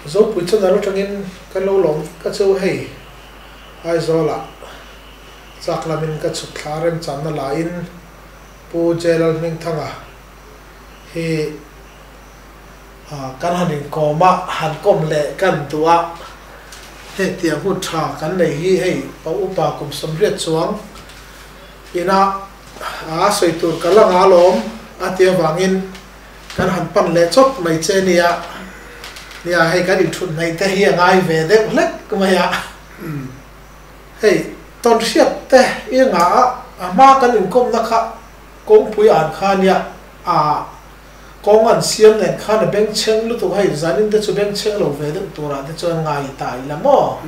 Zopui channel atangin kan lo lawm vek a chu hei Aizawlah chak lamin ka chhuk thla remchanna lahin Pu J-Lalhmingthanga hi kan han inkawm a, han kawm leh kan duh a, hei tiang hun tha kan nei hi hei pa upa kum 80 chuang ina a sawi tur ka la nga lawm a ti avangin kan han pan leh chawt mai che nia, nia hei kan inthut hnaih te hi a ngai ve deuh hlek mai a, hei tawnhriat te i ngah a, a hma kan inkawmna kha kawngpui an kha nia a. Kawng an siam nen khan a bengchheng lutuk hei zanin te chu bengchheng lo ve deuh turah te chuan ngai ta ila maw?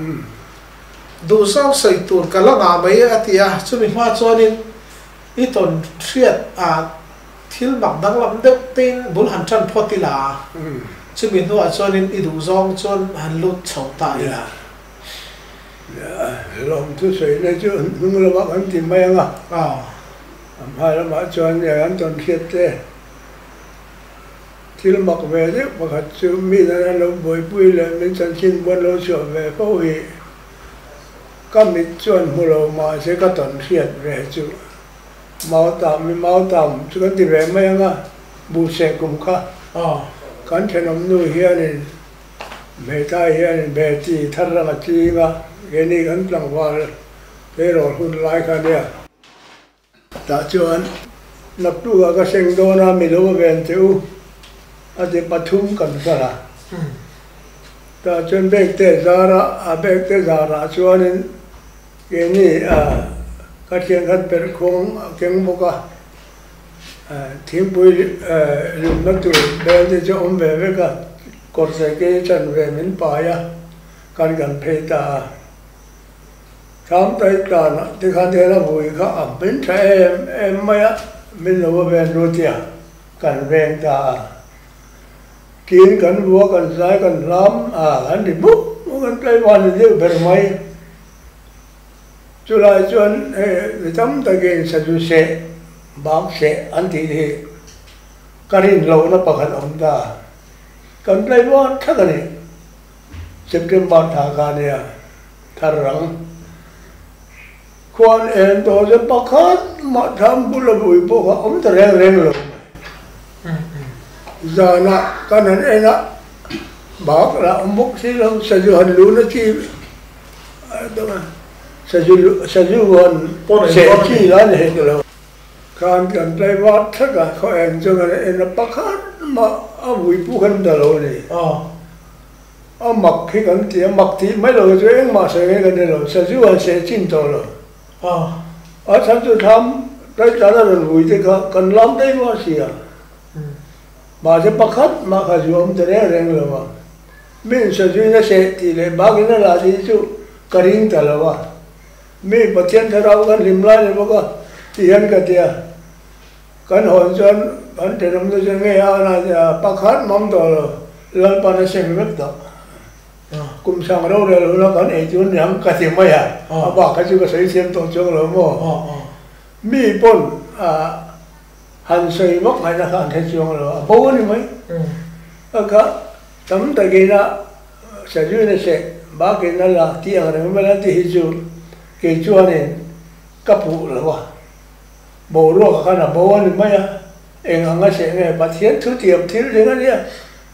Duhzawng sawi tur ka la ngah mai a ti a, chumi hma chuanin i tawn hriat a thil mak danglam deuh tein bul han tan phawt ila a, chumi hnuah chuanin i duhzawng chuan han lut chho ta ila. Lawmthu sawina chu hnung lamah kan ti mai ang a, a hma lamah chuan an tawn hriat te. Thil mak ve deuh pakhat chu mi dang an lo buaipui leh min chanchin buan lo chhuah ve fo hi ka mit chuan hmu lo mahse ka tawn hriat ve chu Mautam mi Mautam chu kan ti ve mai ang a, buhseh kum kha kan thenawm nu hianin hmeithai hianin Beti thar rang a ching a, keini kan tlangval tleirawl hun lai kha nia. Tah chuan naktukah ka seng dawn a, mi lo ven teh u, a ti pathum kan kal a. Tah chuan bag te zara, a bag te zarah chuanin keini ka thian khan perh khuang a keng bawk a, thingpui lumna tur bel te chu a awm ve vek a, kawr saike chan ve min pai a, kan kan phei ta a. Thamtai tlanah te khan hian a vui kha a min tha em em mai a, min lo va ven ru tia kan veng ta a. Tin kan vua kan zai kan hlam a, kan ri buk buk kan tlai van ni deuh ber mai. Chulai chuan hei mi tam takin sazu seh, bak seh an tih hi ka rin lohna pakhat a awm ta. Kan tlai van thak a ni. September thla kha nia thar rang. Khuan en tawh chu pakhat mah tham bul a vui pawh kha awm ta reng reng lo mai. Zanah kan han en a, bak lah awm bawk si lo, sazu han lu na chi sazu sazu han seh chi la ni hek lo. Khan kan tlai vat thak a, khaw en chu kan en a pakhat mah a vui pawh khan ta lo a ni. A mak hi kan ti a, mak tih mai lo chu engmah sawi nge kan ni lo, sazu an seh chin tawh lo. A chhan chu thlam tlai a rawn vui te kha kan lam daih vak si a, mahse pakhat mah kha zu awm ta reng reng lo a, min sazuin a seh tih leh bakin a lah tih chu ka ring ta lo a, mi Pathian thlarau kan hlim lai ni bawk a ti hian ka ti a, Kan hawn chuan kan thenawm te chu ngei a na tia pakhat mam tawh lo Lalpan a seng vek tawh. Kum sang rorel huna kan ei chu niang ka ti mai a, a bak kha chu ka sawi thiam tawh chuang lo maw. Mi pawn han sawi vak ngaihna kha an hre chuang lo, a bo a ni mai. A kha tam takin a sazuina seh bakin a la tih ang reng vel a ti hi chu kei chuanin ka puh lo a. Boruak khan a bo a ni mai a, eng ang a seh nge Pathian thu tiam thil reng a nia,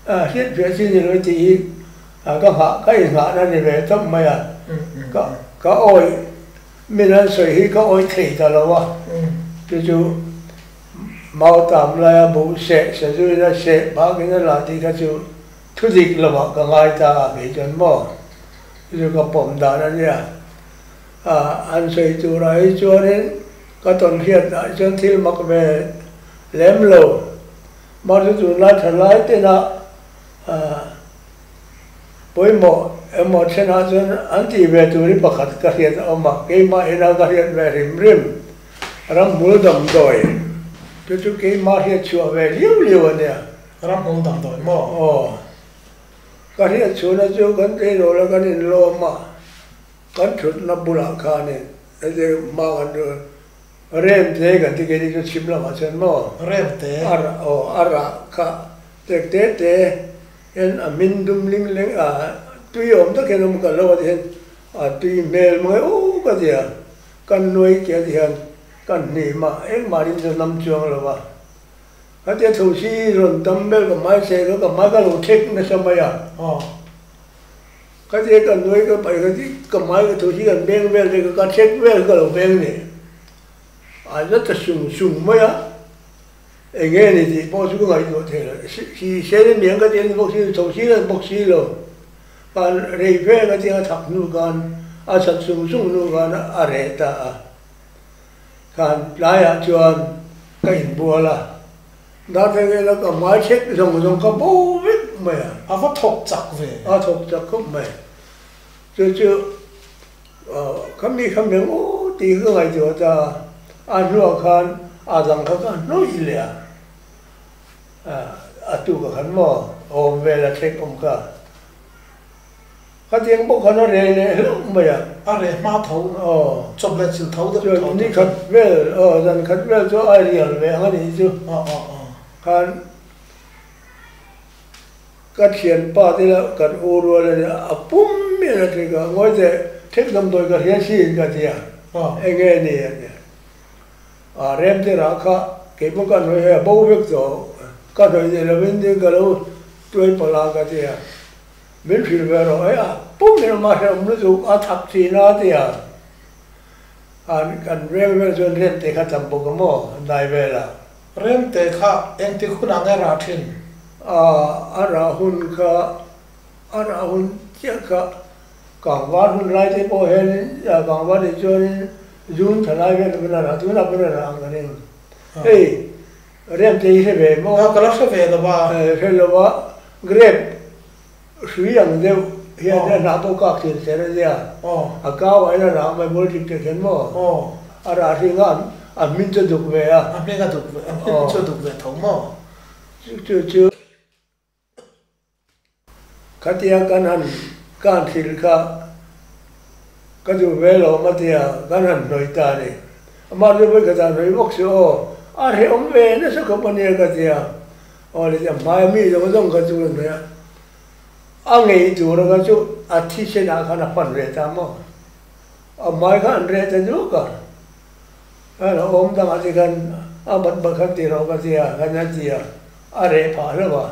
hriat fiah chi ni lo tih hi ka nghah ka inghahna ni ve tawp mai a, ka ka awih min an sawi hi ka awih thei ta lo a, chu chu Mautam laia buh seh sazuin a seh bakin a lah tih kha chu thu dik lovah ka ngai ta a kei chuan maw chu chu ka pawm dan a nia. An sawi turah hi chuanin ka tawn hriatah chuan thil mak ve lem lo. Mahse tunlai thalai tena pawimawh emaw thenah chuan an tih ve tur hi pakhat ka hriat a awm a, keimah ina ka hriat ve hrim hrim ramhmul damdawi chu chu keimah hriat chhuah ve liau liau a nia. Ramhmul damdawi maw? Aw. Ka hriat chhuahna chu kan tleirawl a kan inlawm a. Kan thutna bulah khanin heti hma kan rem te kan ti keini chu chhim lamah chuan maw? Rem te. A rah aw a rah kha tek te te Hian a min dum ling leng a, tui awm tak hian awm ka lo a ti hian a tui hmel mai u ka ti a, kan nuai ke a ti hian kan hnih mah engmah rin chu nam chuang lo va. Khatia thosi rawn tam vel ka hmai se ka ka hmai ka lo thek nasa mai a. Khatia ka nuai ka paih kha ti ka hmai ka thosi kan beng vel te ka thek vel ka lo beng ni. A la ta sung sung mai a. Eng nge ni tih pawh chu ka ngaihtuah thei lo. Si sen a niang ka ti a ni bawk si lo, thosi a ni bawk si lo. Kan rei ve ka tia thak hnu khan a chat sung sung hnu khan a reh ta a. Khan tlaiah chuan ka inbual a, darthlalang ela ka hmai thlek zawng zawng ka bo vek mai a. A va thawk chak ve. A thawk chak khawp mai. Chu chu kha mi kha meng aw tih ka ngaihtuah ta a, a hnuah khan a dang kha ka hnawih leh a, a tuk a khan maw awm vel a thlek awm kha. Khatiang bawk khan a reh leh hlauh mai a. A reh hma tho, chawp leh chil tho deuh tho. Chuan ni khat vel, aw zan khat vel chu a rial ve ang a nih chu. Khan ka thianpa te lah kan u rual a nia, a pum miah a thek a, ngawi teh thek damdawi ka hria sin ka ti a, eng nge ni a ti a. A rem te rah kha keipawh ka hnawih hei a bo vek tawh, ka hnawih leh lovin ding ka lo tuai palh a ka ti a. Min hrilh ve rawh e, a pum in awm a hrehawm lutuk a thak thin a ti a, an kan veng vel chuan Remte kha tam bawk a maw dai velah. Remte kha engtik hunah nge rah thin? A, a rah hun kha, a rah hun chiah kha kangvar hun lai te pawh hianin, kangvar nih chuanin June thla lai vel pawn a rah, tunah pawn a rah ang ka ring. Hei. Remte hi hre ve maw? Ka la hre ve lo va. Hre lo va, grape hrui ang deuh hian a hnah pawh kak thin ser a nia. A kau ah hian a rah mai bawlh dik tek hian maw? A rah hring a, a hmin chu a duk ve a. A hming a duk ve, a hmin chu a duk ve tho maw? Chu chu. Khatia kan han kan hrilh kha ka duh ve lo awm a tia kan han hnawih ta a ni. Amah chu vawi khatah hnawih bawk suh aw, a hrehawm ve nasa khawp a nia ka tia. Aw le tia hmaia mi zawng zawng kha chu ka hnawih a, a ngei tur kha chu a thisenah khan a fan ve ta maw? A hmai kha an reh ta duak a, khan a awm dangah te khan a bat bat khan ti rawh ka tia khan a ti a, a reh phah hlauh a.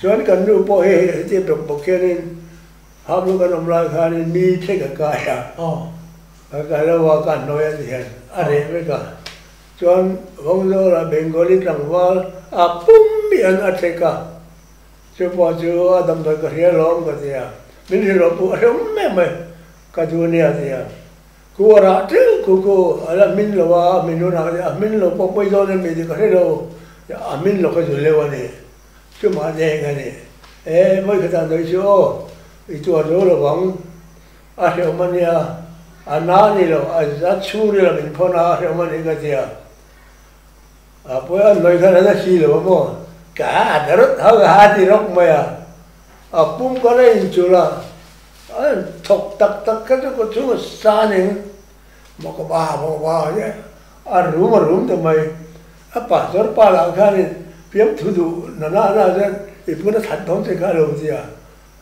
Chuan kan nu pawh hi heti bawk bawk hianin Haplu kan awm lai khanin mi thleng a kai a, a kai lo a ka hnawi a ti hian a reh vek a. Chuan Vawngzawla Bengali tlangval a pum mian a thlek a, chu pawh chu a damdawi ka hria lawm ka ti a, min hrilh rawh pawh a hre awm em mai ka duh nia a ti a. Ku a rah teuh ku ku a la hmin lo a, a hmin hunah ka ti a, a hmin lo pawh pawi dawn em ni tih ka hre lo, a hmin lo ka zu leuh a ni, chumah deng a ni. E, vawi khatah nawi chu aw, i tuar zo lo vang, a hrehawm a nia, a na a ni lo, a za chhungril a min phawn a, a hrehawm a ni ka ti a. A pawi a nawi khan a la si lo a maw, ka ha ta rawt ha ka ha ti rawk mai a, a pum ka la inchulh a. A thawk tak tak kha chu ka chhung a sa ning maw ka ba maw ba nia a rum a rum ta mai. A pastor pa lah khanin piang thu duh na na na chuan i pun a that dawn che kha a lo ti a.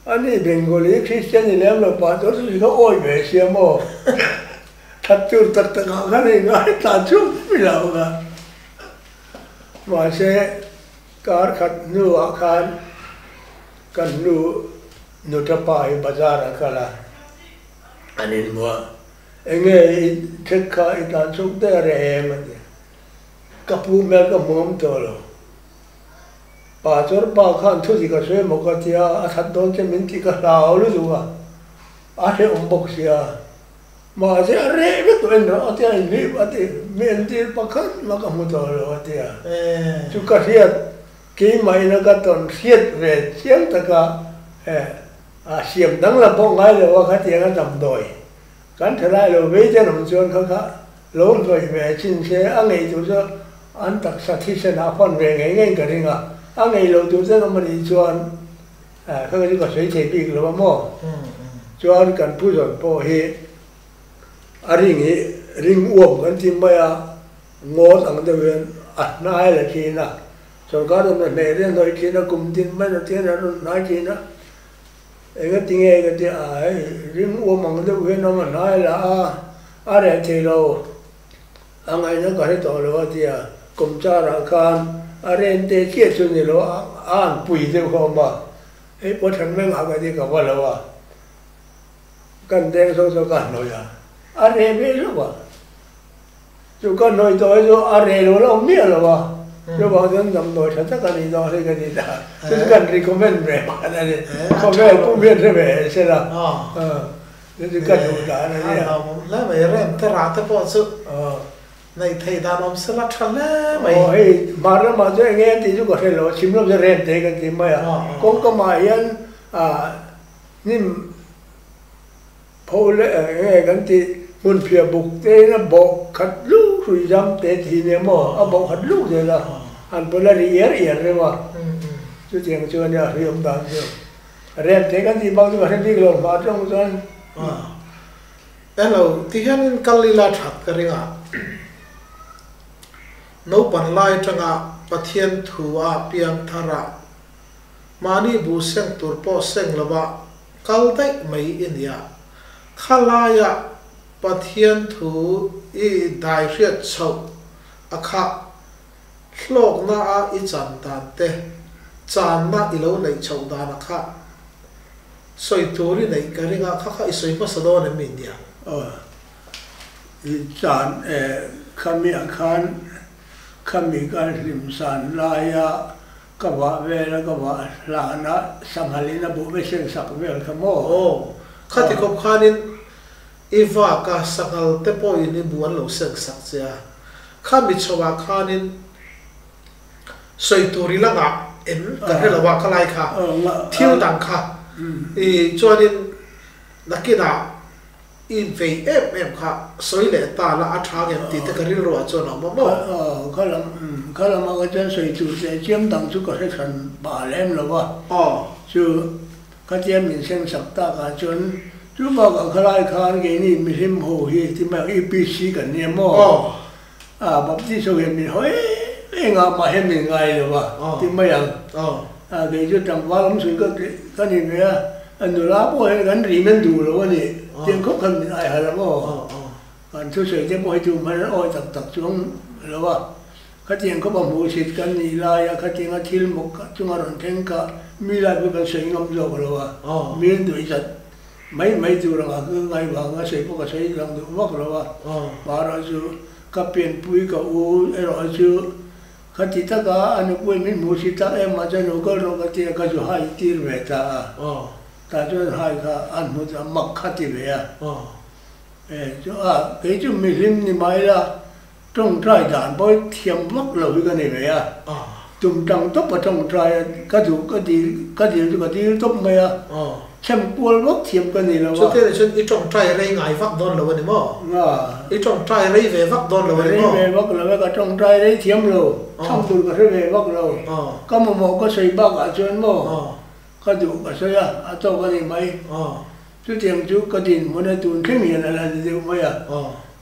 Ani Bengali Christian ni lem lo pastor chu si kha awi ve sia maw that tur tak tak ah khan a ingai tlan chhuak mi lo kha. Mahse kar khat hnuah khan kan nu Nuta pa hi bazar a kal a, an inhmu a, Enge i thek kha i tlan chhuk daih a reh em? a ti. Ka pu hmel ka hmu awm tawh lo. Pa chawr pa khan thu dik a sawi maw ka ti a, a that dawn che min tih ka hlau lutuk a, a hrehawm bawk sia. Mahse a reh vek tawh en rawh a ti a, inhlip a ti, mi entir pakhat mah ka hmu tawh lo a ti a. Chu ka hriat Keimah ina ka tawn hriat ve chiang taka a siam danglam pawh ngai lo a khatiang a damdawi kan tha lai lo vei ten awm chuan kha kha lo hnawih ve chin se a ngei tur chu an taksa thisen ah fan ve ngei ngei ka ring a, a ngei lo tur ten awm a nih chuan kha kha chu ka sawi thei bik lo a maw? Chuan kan pu zawn pawh hi a ring hi ring uam kan ti mai a, ngawt ang deuh hian a hnai la thin a. Sorkar in a hneh te hnawih thin a, kum tin mai na te hian an rawn hnai thin a, enga tinge ka ti a, hei ring uam ang deuh hian awm a hnai la a, a reh thei lo, a ngaihna ka hre tawh lo a ti a, kum char ah khan a ren te chiah chu ni lo a, a an pui deuh kha awm a, hei pawh than meng ah ka ti ka va lo a, kan deng zawk zawk a hnawih a, a reh ve hlauh a. Chu ka hnawih tawh hi chu a reh lo la awm miah lo a, chuvang chuan damdawi tha tak a nih dawn hi ka ti ta. Chu chu kan recommend ve pakhat a ni. Khawvel pum hian hre ve heh se la, chu chu ka duh dan a nia. A lawmawm hle mai, rem te rah te pawh chu neih theih dan awm se la tha hle mai. Aw hei hmar ramah chuan enge an tih chu ka hre lo, chhim lam chu rem te kan ti mai a, kawngkamah hian hnim Pho leh enge kan tih hmunphiah buk te in a bawh khat luk hrui zam te ti nia maw a bawh khat luk zel a han pawl a ri iar iar reuh a chutiang chu ania hrui awm dan chu rem te kan tih bak chu ka hre bik lo hma tawng chuan. Hello ti hianin kal ila that ka ring a naupan lai atanga Pathian thu a piang thar a mahni bu seng tur pawh seng lova Kal daih mai i nia. Khalaia Pathian thu i dai hriat chhoh a kha hlawkna a i chan dan te, channa i lo neih chhoh dan a kha sawi tur i neih ka ring a, kha kha i sawi hmasa dawn em i nia? Aw, i chan e, khami ah khan khami kan hlim san laia Ka vah vel a, ka vah hlan a, sanghal in a buh ve seng sak vel kha maw? Aw, khati khawp khanin i vak a, sanghal te pawhin i buh an lo seng sak che a, kha mi chho ah khanin sawi tur i la ngah em ka hre lo a, kha lai kha thil dang kha i chuanin nakinah I vei em em kha sawi leh ta la a tha ngem tih te ka rilru ah chuan a awm a maw? Aw, kha lam, kha lam ah kha chuan sawi tur teh chiam dang chu ka hre hran pah lem lo va. Aw. Chu khatia min seng sak tak ah chuan chu bakah khalai khan keini mihlim ho hi ti mai ang UPC kan nia maw? Aw. A Baptist ho hian min haw em em a mah hian min ngai lo va ti mai ang. Aw. A kei chu tlangval awm chhun ka ka ni ve a, a nula pawh hian kan rim an duh lo a ni. Tiang khawp khan min ai harh ang aw. Kan thusawi te pawh hi tum hman an awi tak tak chuang lo a. Khatiang khawp a hmuhsit kan nih lai a, khatianga thil mawk chunga rawn thleng kha mi lai pawh kan sawi ngam zawk lo a. Mi an duh zat Mai mai tur anga ka ngai vang a sawi pawh ka sawi lang duh vak lo a, Mara chu ka pianpui ka u erawh chu ka ti tak a, a nupui min hmuh si tak em a chuan lo kal rawh ka ti a, ka zu hai tir ve ta a, tah chuan hai kha an hmu chu a mak kha ti ve a, e chu a kei chu mihlim ni mai la tawngtai dan pawh thiam vak lo hi ka ni ve a, tum tang tawp a tawngtai a ka duh ka dil ka dil chu ka dil tawp mai a. Chhem kual vak thiam ka ni lo a. Chutia nih chuan i tawngtai rei ngai vak dawn lo a ni maw? Nga. I tawngtai rei ve vak dawn lo a ni maw? Rei ve vak lo e, ka tawngtai rei thiam lo. Chham tur ka hre ve vak lo. Ka mamawh ka sawi bakah chuan maw? Ka duh ka sawi a, a tawk a ni mai. Chutiang chu ka dinhmun a tun thleng hian a la ni deuh mai a.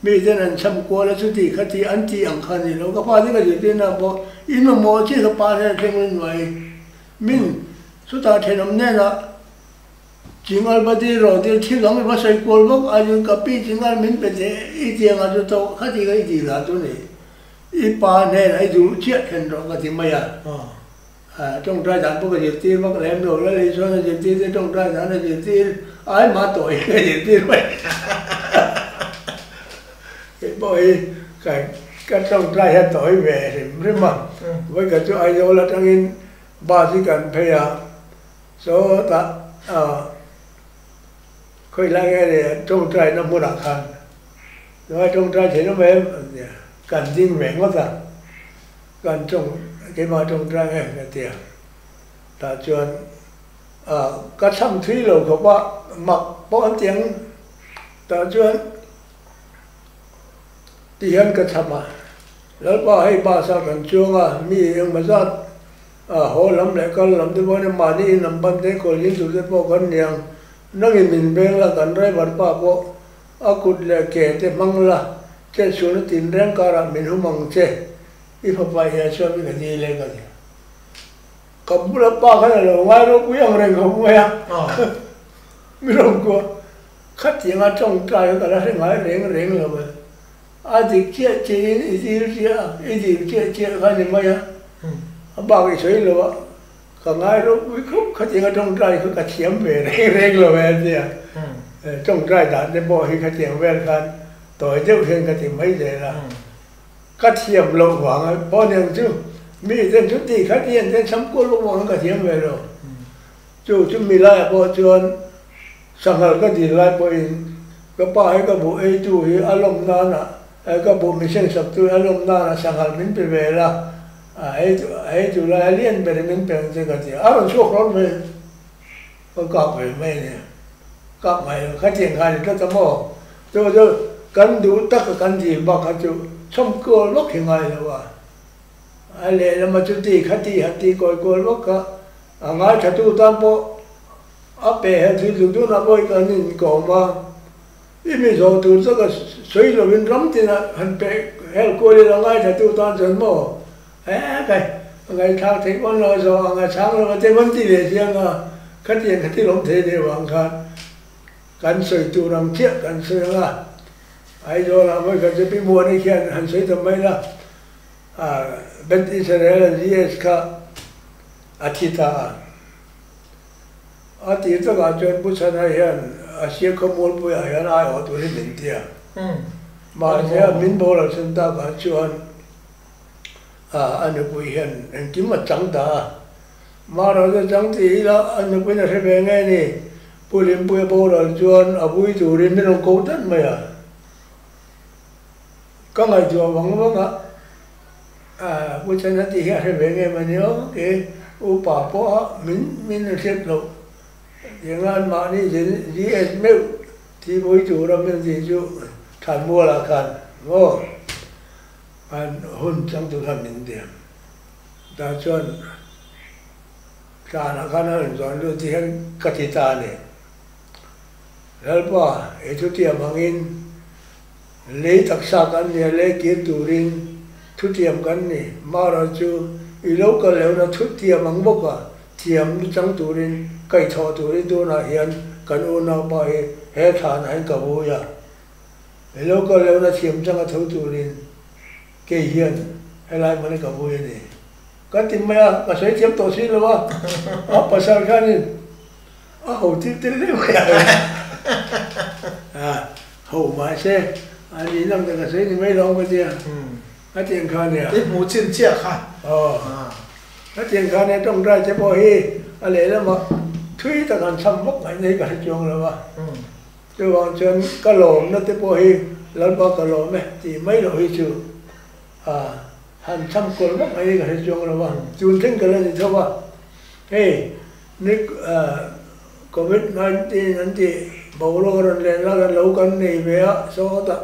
Miten an chham kual a chuti khati an tih ang kha a ni lo. Ka fate ka zirtirna pawh in mamawh chiah ka pa hian a thleng reng mai. Min chutah thenawm hnenah Chingal va dil rawh dil thil ang i va sawi kual vak a chuan ka pi Chingal min pe teh i ti anga chu to khati ka i tih lah chu ni i pa hnenah i duh chiah thlen rawh ka ti mai a tawngtai dan pawh ka zirtir vak lem lo la lei chuan a zirtir te tawngtai dan a zirtir ai mah tawh hi ka zirtir mai hei pawh hi ka ka tawngtai hian tawi ve hrim hrim a vawikhat chu Aizawl atangin Bus hi kan phei a, sawtah khawi lai nge ni tawngtaina hmunah khan tungai tawngtai thei nawm em an ti a, kan ding ve ngawt a, kan tawng keimah tawngtai nge ka ti a, tah chuan ka chhang thui lo khawp a, mak pawh an ti ang, tah chuan ti hian ka chham a, Lalpa hei bus ah kan chuang a, mi engmaw zat a haw lam leh kal lam te pawhin mahni in lam pan te khawl zin tur te pawh kan ni ang, nangin min veng la kan driver pa pawh a kut leh ke te hmang la, chetsualna tinreng karah min hum ang che, i fapa hian chuan mi ka dil e ka ti. Ka bula pa khan a lo ngai ropui ang reng khawp mai a, mi rawn kuah khatianga tawngtai kha ka la hre ngai reng reng lo e. A dik chiah chiahin i dil chiah a, i dil chiah chiah kha a ni mai a, a bak i sawi lo a, ka ngai ropui khawp khatianga tawngtai kha ka thiam ve reng reng lo e a ti a. Tawngtai dan te pawh hi khatiang vel khan tawi deuh hian ka ti mai zel a. Ka thiam loh vang a pawh aniang chu mi ten chu ti khat i an ten sam kual bawk vang ka thiam ve lo. Chu chu mi laiah pawh chuan sanghal ka dil lai pawhin ka pa hi ka buh eitu hi a lawm nana ka buh mi seng sak tu hi a lawm nana sanghal min pe ve la a eitu lai a lian ber in min pe ang che ka ti a, a rawn chhuak hlawl mai ka kap ve mai a nia. Kap ngai lo khatiang kha a ni tlat a maw? Chu chu kan duh tak a kan dil bak kha chu chhawmkual vak hi ngai lo a. A lehlam a chuti khati han ti kawi kual vak kha a ngaithatu tan pawh a pe hel thil duh duhna pawh hi kan inkawm a. I mi zawh tur chu ka sawi lovin ram tinah han pe hel kual ila ngaithatu tan chuan maw? He kai a ngaihthlak theih pawn lo a zawh ang a chhang lo a te man ti leh chiang a, khatiang kha thil awm thei deuh ang khan kan sawi tur ang chiah kan sawi ang a, Aizawl ah vawi khat chu Pi Muani khian han sawi ta mai la, Beth Israel a GS kha a thi ta a, a tir takah chuan Pu Chhana hian a sia khawmualpui ah hian aiawh turin min ti a, mahse a min boral chhan takah chuan a nupui hian engkim a chang ta a, Mara chu chang ti ila a nupuiin a hre ve nge ni, Pu Limpuia boral chuan a vui turin min rawn ko dat mai a, ka ngaihtuah vang vang a, Pu Chana tih hi a hre ve nge mah ni aw, ke upa pawh a min min hriat loh tingan mahni GS meuh thi vui tura min tih chu Thanmualah khan maw. An hun changtu khan min diam. Tah chuan tlanah khan a rawn zawn lut ti hian ka ti ta a ni. Lalpa, i thutiam angin lei taksa kan ni a, lei kir turin thutiam kan ni. Mara chu i lo kal lehna thutiam ang bawk a, thiam chang turin kaihthawh turin tunah hian kan unaupa hi he thlanah hian ka vui a. I lo kal lehna thiam changa tho turin kei hian helai hmana ka vui a ni. Ka ti mai a, ka sawi thiam tawh si lo a, a pasal khanin a ho tir tir hle mai a. A ho mahse a ni nang te ka sawi ni mai lo ang ka ti a, a tiang kha nia. I hmuh chin chiah kha. Aw, a tiang kha nia tawngtai te pawh hi a lehlamah thui tak an chham vak ngaihna hi ka hre chuang lo a. Chuvang chuan ka lawmna te pawh hi Lalpa ka lawm e tih mai loh hi chu a han chham kual vak mai hi ka hre chuang lo va, tun thleng ka la ni tho va. Hei ni Covid 19 an tih boruak a rawn len lak a lo kan nei ve a sawtah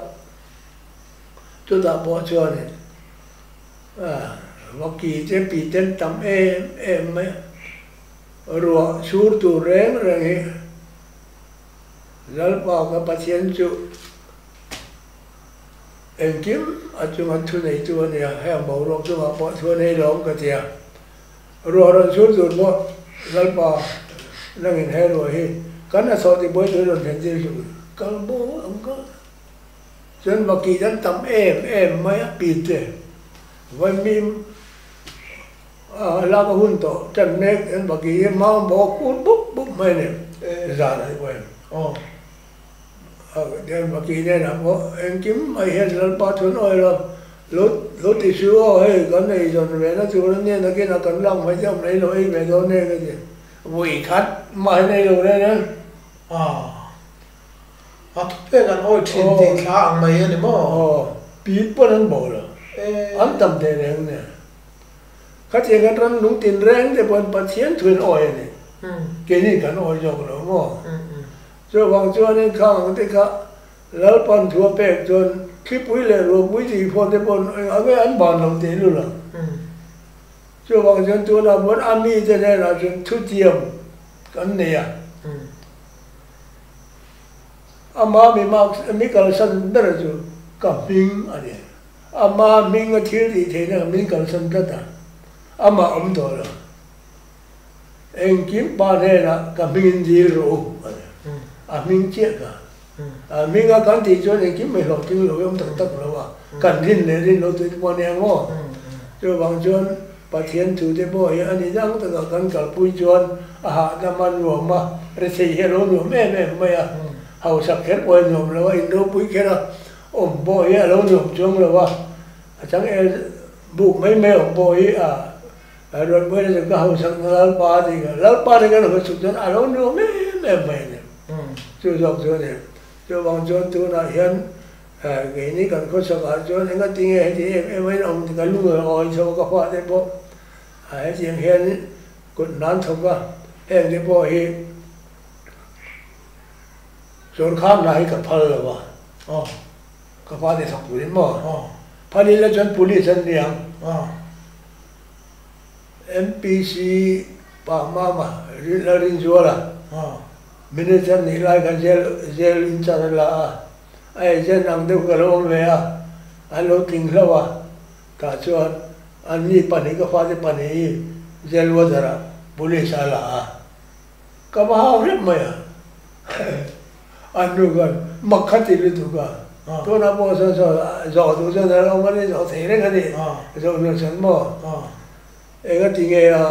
chutah pawh chuanin vaki te pi ten tam em em mai a, ruah chhur tur reng reng hi Lalpa ka Pathian chu engkim a chunga thu neitu a nia, heng boruak chungah pawh thu a nei lo ka ti a. Ruah rawn chhur tur pawh Lalpa nangin he ruah hi kan hnathawh tibuai tur rawn thlen tir suh, kal bo ang ka. Chuan vaki dan tam em em mai a pit te, vaimim A lak a hun tawh tan mek en bak i mau bawk kur bup bup mai a ni zan a ni pawh em. Tian baki hnenah pawh engkim mai hian Lalpa thun awi lo lo lo ti su aw hei kan ei zawn ve na tur a nia nakinah kan lak mai te awm lei lo ei ve dawn e ka ti. Vui khat mah hian ei lo reng reng. A thupek an awi thin tih thla ang mai a ni maw? Aw, pit pawn an bo lo. An tam thei reng nia. Khatiang kan ram nung tin reng te pawhin Pathian thuin awi a ni. Keini kan awi zawk lo maw? Chuvang chuanin khang ang te kha Lalpan thu a pek chuan thlipui leh ruahpui tih phawn te pawhin eng nge an ban lo teh lul ang. Chuvang chuan tunah pawn a mite hnenah chuan thutiam kan nei a. Ama mi marks mi kalsan ber chu ka hming a ni. Ama hming a thil tih theihna min kalsan tlat a, amah awm tawh lo. Engkim pa hnenah ka hmingin dil rawh u a ti. A hming chiah ka. A hminga kan tih chuan engkim mai hlawhtling lo i awm tak tak lo a, kan rin leh rin lo tih te pawh a nia maw? Chuvang chuan Pathian thu te pawh hi a ni dang taka kan kalpui chuan a hahdam a nuam a, rethei hi a lo nuam em em mai a, hausak kher pawh hi a nuam lo a, inropui kher a awm pawh hi a lo nuam chuang lo a, a chang el buk mai mai awm pawh hi a Ruatmuaina chu ka hausakna Lalpa a tih kha, Lalpa nen kan hawisuk chuan a lo nuam em em mai a ni. Chu zawk chu a ni. Chuvang chuan tunah hian keini kan khawchhakah chuan engati nge heti em em a inawm tih ka lung a awi chho a, ka fate pawh hetiang hian kut hnan thawk a, heng te pawh hi sawrkar hna hi ka phal lo a, ka fate thawk turin maw? Phal ila chuan police an ni ang. MPC pa Mama Lalrinzuala Minister nih lai khan jail jail in char a la a, a agent ang deuh ka lo awm ve a, an lo tling hlauh a, tah chuan an ni pahnih ka fate pahnih hi jail warder ah police a la a, ka va hau hrep mai a. An nu khan mak kha ti lutuk a, tunah pawh sawn saw zawh duh chuan a lo awm a ni, zawh thei reng a ni, zawh hnu chuan maw enga ti nge a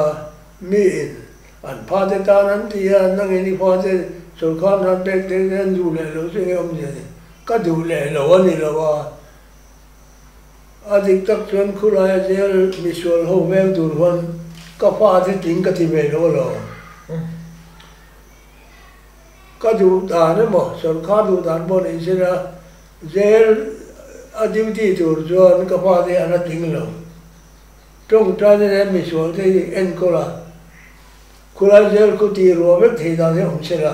miin an pha te tan an ti a, nangin i pha te sawrkar hna pek te an duh leh lo chu enge awmzia ni, ka duh leh lo a ni lo a, a dik tak chuan khulaia jail misual ho veng tur khan ka fa te tling ka ti ve lo alawm. Ka duh dan emaw, sawrkar duh dan pawh ni sela, jail a duty tur chuan ka fate an a tling lo. Tawngtaina leh misual te hi enkawl a, khulai jail khu tih ruah vek thei dan hi awm sela,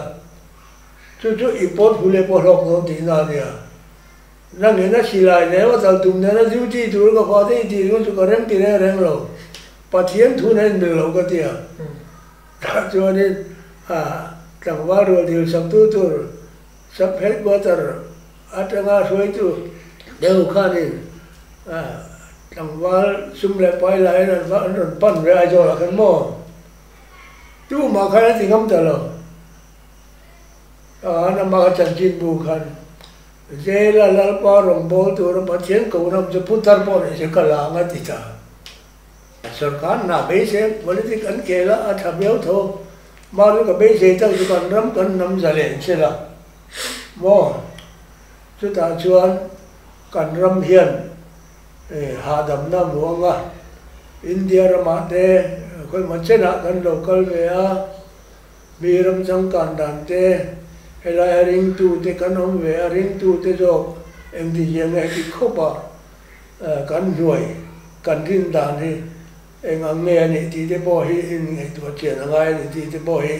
chu chu i pawt hu leh pawh hlawk dawn tihna a nia. Nangin a silai leh a dal tum nena duty tur ka fate i tih chu ka rem ti reng reng lo, Pathian thu nen inmil lo ka ti a. Tah chuanin a tlangval rual dil saktu tur Sub Headquarter atanga hruaitu deuh khanin tlangval sum leh pai laiin an rawn pan ve Aizawlah khan maw? Tumah khan a ti ngam ta lo. An amah kha chanchinbu khan Zela Lalpa rawngbâwl tura Pathian kohnam chu putar pawh ni se ka la ang a ti ta. Sorkar hna beisei politic an khel a, a tha viau tho. Mahni ka beisei tak chu kan ram kan hnam zalen se la maw? Chutah chuan kan ram hian hahdamna a hmu ang a, India ramah te khawimaw chenah kan lo kal ve a, mi ram changkan dan te, helaia ringtute kan awm ve a, ringtute zawk engtizia nge heti khawp a Kan hnuai kan rin dan hi eng ang nge a nih tih te pawh hi in ngaihtuah chian a ngai a ni tih te pawh hi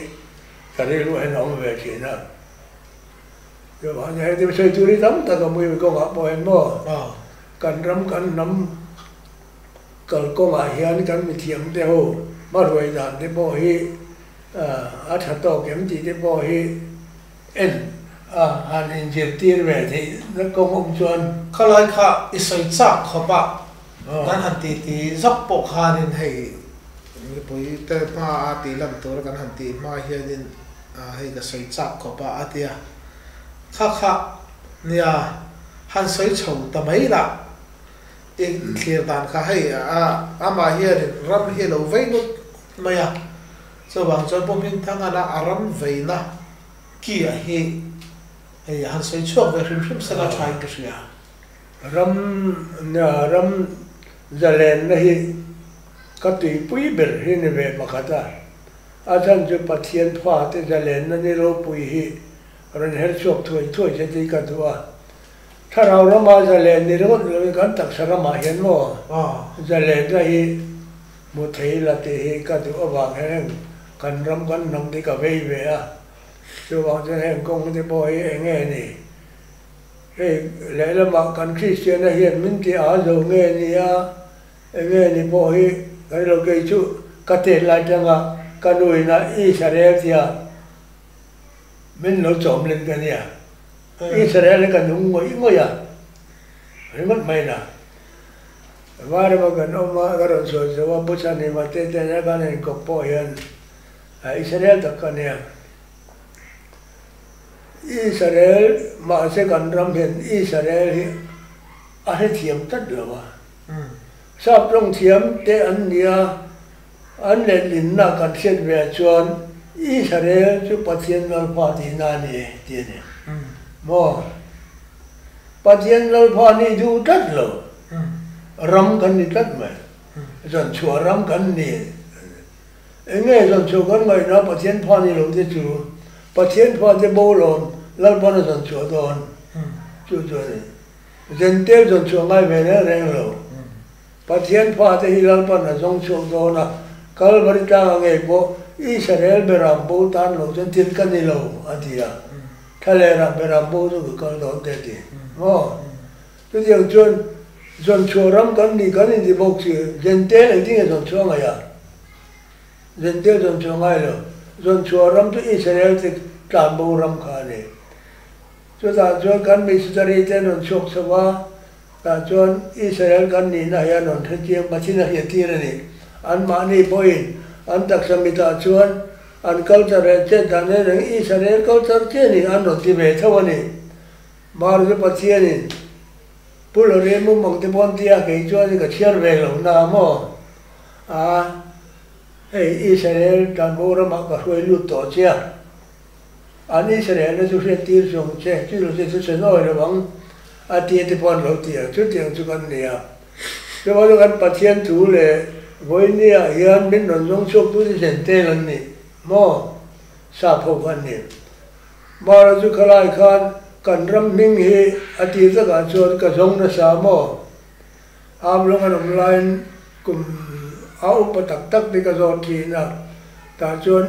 ka rilru hian a awm ve thin a. Chuvangin hei te sawi tur hi tam tak a mui kawngah pawh hian maw kan ram kan hnam kalkawngah hian kan mithiam te ho hmahruai dan te pawh hi a tha tawk em tih te pawh hi En a han inzirtir ve theih na kawng awm chuan. Khalai kha i sawi chak khawp a, kan han ti ti zawk pawh khanin hei mipui te hma a tih lan tura kan han tih hma hianin hei ka sawi chak khawp a a tia. Kha kha nia han sawi chho ta mai lah i thlir dan kha hei amah hianin ram hi a lo vei ngut mai a. Chuvang chuan Pu Hmingthangana a ram veina ki a hi hei han sawi chhuak ve hrim hrim sela thain ka hria. Ram nia ram zalenna hi ka tuipui ber hi ni ve pakhat a, a chhan chu Pathian fate zalenna ni ropui hi rawn her chhuak thuai thuai se tih ka duh a. Thlarau rama zalen ni ringawt lovin kan taksa ramah hian maw zalenna hi Hmu thei la tih hi ka duh avang hian heng kan ram kan hnam te ka vei ve a, chuvang chuan heng kawng te pawh hi eng nge ni? Hei lehlamah kan Kristianna hian min ti a zo nge ni a, eng nge ni pawh hi ka ri lo, kei chu ka tet lai tanga ka nu ina Israel tia min lo chawm len ka nia, Israel hi ka nung ngawih ngawih a, ringawt mai na. Varema kan awm a, ka rawn sawi chho a, Pu Chhanhima te te nen kan inkawp pawh hian Israel tak ka nia. Israel mahse kan ram hian Israel hi a hrethiam tlat lo a. Sap tawng thiam te an nia, an letlinna kan hriat ve ah chuan Israel chu Pathian Lalpa tihna a ni e tih a ni. Maw? Pathian Lalpa nih duh tlat lo. Ram kan ni tlat mai. Zawnchhuah ram kan ni. Eng nge zawnchhuah kan ngaihna Pathian pha ni lo te chu? Pathian pha te bo lawm Lalpan a zawnchhuah dawn. Chu chu a ni. Zentel zawnchhuah ngai ve reng reng lo. Pathian pha te hi Lalpan a zawng chhuak dawn a, Kalvari tlanga ngei pawh Israel beram bo tan lo chuan thil ka ni lo a ti a. Thlalera beram bo chu ka kal dawn te a ti. Maw? Chutiang chuan zawnchhuah ram kan nih kan inti bawk si, Zentel engtin nge zawnchhuah ngaih a? Zentel zawnchhuah ngai lo. Zawnchhuah ram chu Israel te tlanbo ram kha a ni. Chutah chuan kan missionary te an rawn chhuak chho a, tah chuan Israel kan nihna hi an rawn hrechiang Pathian a hriattir a ni. Anmahni pawhin an taksa mitah chuan an culture leh chet dan reng reng Israel culture chiah a ni an rawn ti ve tho a ni. Mar chu Pathianin Pu Lorraine mumang te pawh an ti a, kei chuan ka chhiar ve lo na maw? A, hei Israel tlanbo ramah ka hruai lut tawh che a, an Israel na chu hriattir chung che, chu lo che chu che nawi lo ang a tia te pawh an lo ti a, chutiang chu kan ni a. Chuvang chu kan Pathian thu leh vawinia hian min rawn zawng chhuak tu chu zen tel an ni maw? Sap ho kha an ni. Mara chu khalai khan kan ram hming hi a tir takah chuan ka zawng nasa maw? Am lawng an awm laiin kum a upa tak tak te ka zawt thin a, tah chuan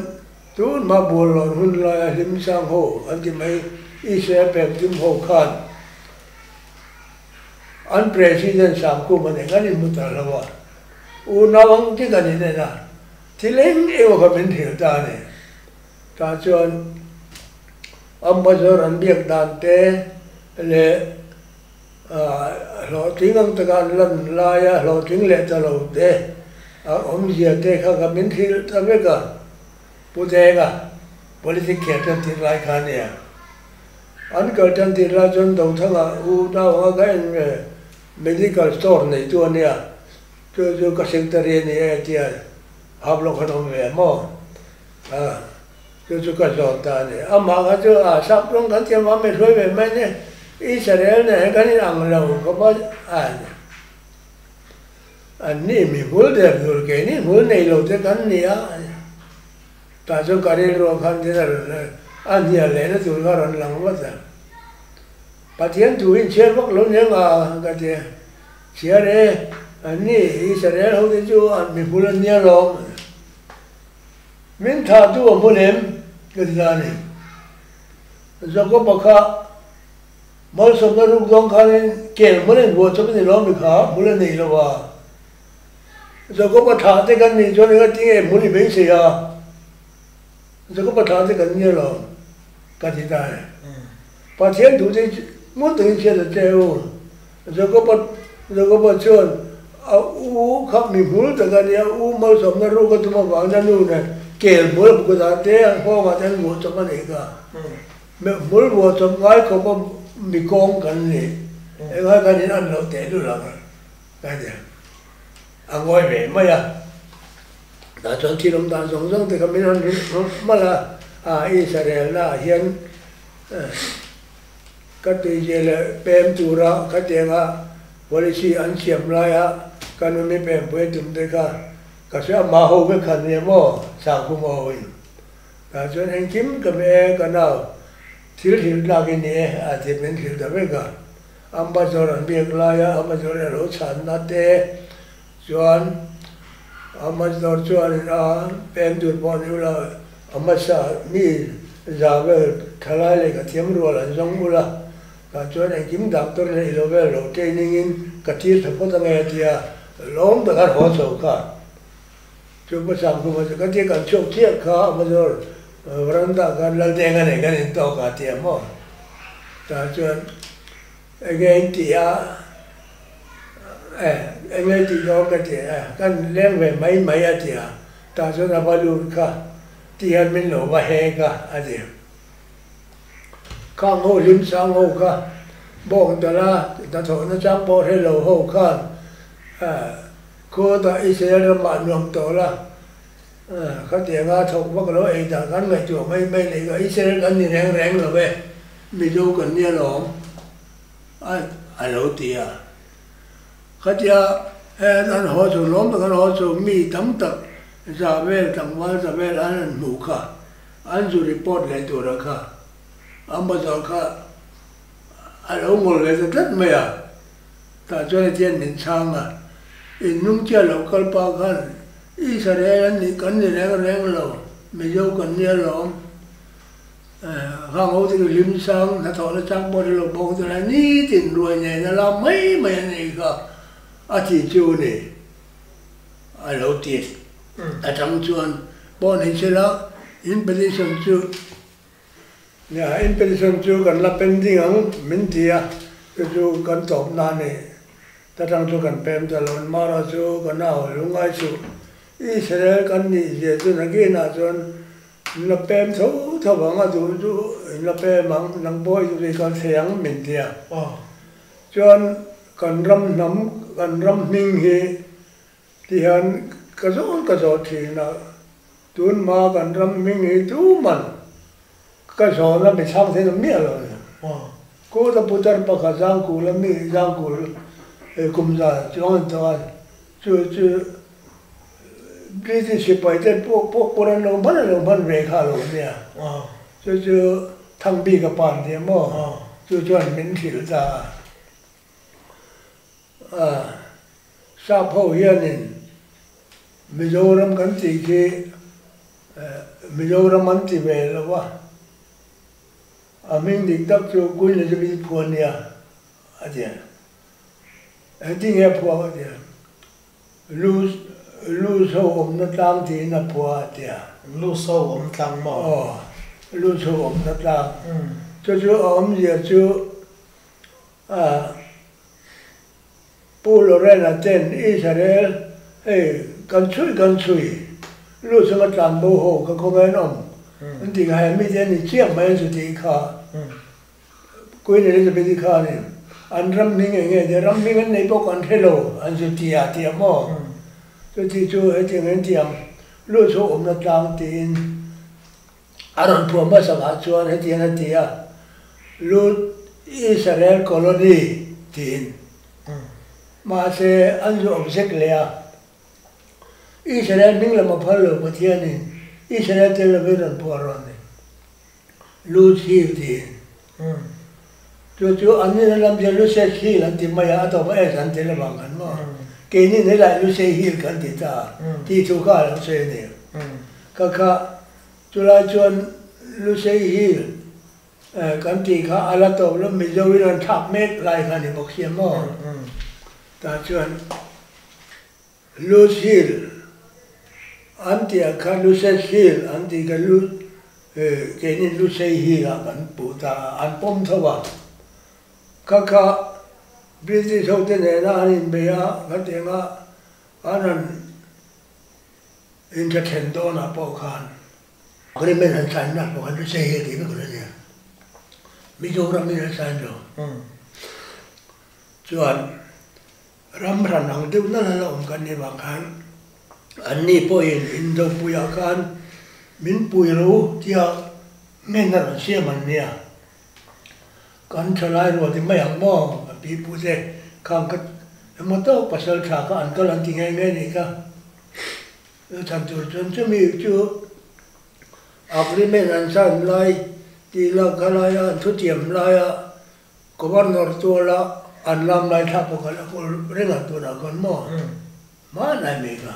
tun hma buallawn hun laia hlim sang ho an ti mai Israel pek tum ho khan an President Sangkhuma nen kan inhmu ta hlo a, unau ang chi kan inen a, thil eng emaw kha min hrilh ta a ni. Tah chuan Ambassador an biak dan te leh hlawhtling ang taka an lan laia hlawhtling leh ta lo te a awmzia te kha ka min hrilh ta vek a, Pu Denga politic khel tan tir lai kha a nia. An kal tan tir lai chuan Dothanga u naupanga ka en ve medical store neitu a nia, chu chu ka secretary a ni e tia hap lawk an awm ve a maw? A, chu chu ka zawt ta a ni. Amah kha chu a sap rawng kan thiam a, mi hruai ve mai ni. Israel nen hian kan inang lo khawp a, a ni. An ni mi hmul der dur keini hmul nei lo te kan ni a. Tah chuan ka rilru khan tin a rawn a hnial lehna tur kha a rawn lang vat a. Pathian thu inchhiar vak lo nia nga ka ti a. Chhiar e, an ni Israel ho te chu an mi hmul an nia lawm. Min thah tu a hmu lem ka ti ta a ni. Jakob-a kha malsawmna ruk zawng khanin kel hmul a inbuah chawp a ni lo mi kha hmul a nei lo a. Jakob-a thah te kan nih chuan enga tinge hmul i beisei a? Jakob-a thah te kan ni alawm ka ti ta a ni. Pathian thu te ngun takin chhiat a che u. Jakob-a Jakob-a chuan a u kha mi hmul tak a nia, u malsawmna ruk a tum avangin a nu nen kel hmul a buk a te a nghawngah te an vuah chawp a nih kha. Hmul vuah chawp ngai khawp a mi kawng kan ni. Engai kan in an lo teh lul ang ka ti a. A ngawi ve mai a. Tah chuan thil awm dan zawng zawng te kha min han rilh malh a, a Israel naah hian Ka tuizia leh pem tura khatianga policy an siam laia ka nuni pempui a tum te kha ka hria mah ho vek khan nia maw Sangkhum a ho in. Tah chuan engkim ka be e ka nau thil hrilh tlak i ni e a ti min hrilh ta vek a. Ambassador an biak laia Ambassador in a lo chhanna te chuan Ambassador chuan a pem tur pawh ni ula a hmasa mi za vel thalai leh ka thiam rual an zawng ula tah chuan engkim doctor leh ilo vel lo training in ka tir tha phawt ange a ti a, lawm tak a haw chho kha. Chu hmasa kum a chu ka tia kan chhuak chiah kha Ambassador veranda khan Laldenga nen kan intawk a ti a maw tah chuan Enge in tih a eh enge tih dawn ka ti eh kan leng ve mai mai a ti a tah chuan a va lut kha Ti hian min lo va hek a, a ti. Khang ho hlim sang ho kha bawng dala hnathawh nachang pawh hre lo ho khan Khuatah Israel ramah nuam tawh la, khatianga thawk vak lo ei dan kan ngaihtuah mai mai leh kha Israel kan ni reng reng lo e, Mizo kan nia lawm a lo ti a. Khatia an haw chu lawm tak an haw chu mi tam tak za vel tlangval za vel an han hmuh kha, an zu report leh tura kha a motor kha a lo ngawl ve ta tlat mai a. Tah chuan hetiang min chhang a, In nungchia lo kal pa khan Israel an nih kan ni reng reng lo, Mizo kan nia lawm. Khang ho te chu hlim sang, hnathawhna chang pawh hre lo bawk te lai nitin ruai nena lam mai mai an ei kha a ti chu ni a lo ti. Atang chuan pawh ni sela in petition chu Nia, in petition chu kan la pending ang min ti a, chu chu kan tawp na a ni. Ta tang chu kan pem ta lo, Mara chu ka nau lungngai suh. Israel kan nih zia chu nakinah chuan in la pem tho tho ang a duh chu in la pem ang, nang pawh i duh kal thei ang min ti a. Chuan kan ram hnam, kan ram hming hi tihian ka zawn ka zawh thin a. Tun hma kan ram hming hi tu man ka zawhna mi chhang thei lo miah lo a ni. Kawta putar pakhat Zangkul a mi Zangkul kum za chuang an tawh a, chu chu British sipai te pawh pawh pawr an lo hman an lo hman ve kha lo nia. Chu chu Thangbika pa an tia maw? Chu chuan min hrilh ta a. Sap ho hianin Mizoram kan tih khi Mizoram an ti ve lo a, a hming dik tak chu Queen Elizabeth phuah nia a ti a. Engtin nge a phuah a ti a, Luz Luz ho awmna tlang tiin a phuah a ti a. Luz ho awm tlang maw? Aw, Luz ho awmna tlang. Chu chu a awmzia chu a. Pu Lorena ten Israel hei kan chhui kan chhui lu chunga tlan bo ho ka kawng en awm an tih kha hemi te ani chiah mai an chu tih kha Queen Elizabeth i khanin an ram hming eng nge nia ram hming an nei bawk an hre lo an chu ti a ti a maw chuti chu hetiang en ti ang lu chu awmna tlang tiin a rawn phuah hmasa ah chuan hetiang a ti a, Lut Israel colony tiin. Mahse, an zu object leh a, Israel hming lam a phal lo Pathianin Israel tel lovin rawn phuah rawn ni. Lut Hill tiin. Chu chu an nina lam hian Lusei Hill an ti mai a, a tawpah S an ti lovang kan maw? Keini helaiah Lusei Hill kan ti ta a, tih thu kha a lo sawi a ni. Ka kha chulai chuan Lusei Hill kan tih kha a la tawp lo, Mizo in an thlak mek lai kha a ni bawk sia maw? Tah chuan Lus Hill an tih ang khan Lusei Hill an tih kha Lu keini Lusei Hill ah kan puh ta a, an pawm tho a. Kha kha British ho te nena an inbei a, khatianga an han Intha then dawnah pawh khan agreement an sign nak pawh khan Lusei Hill tih vek a nia. Mizoram in an sign lo. Chuan ram hran ang deuh nalh a la awm kan nih vang khan anni pawhin Indopuiah khan min pui ro tia ngen a rawn siam an nia. Kan thalai rual ti mai ang maw? Kan pi pu te khang ka emaw tawk pasal tha kha an kal an ti nghe nghe nih kha. Chu chhan tur chuan chumi chu agreement an sign lai tih lak kha laia an thutiam laia Governor tuala an lam lai thlak pawh kha la kawl reng ang tunah khan maw? Hmanlai mai kha.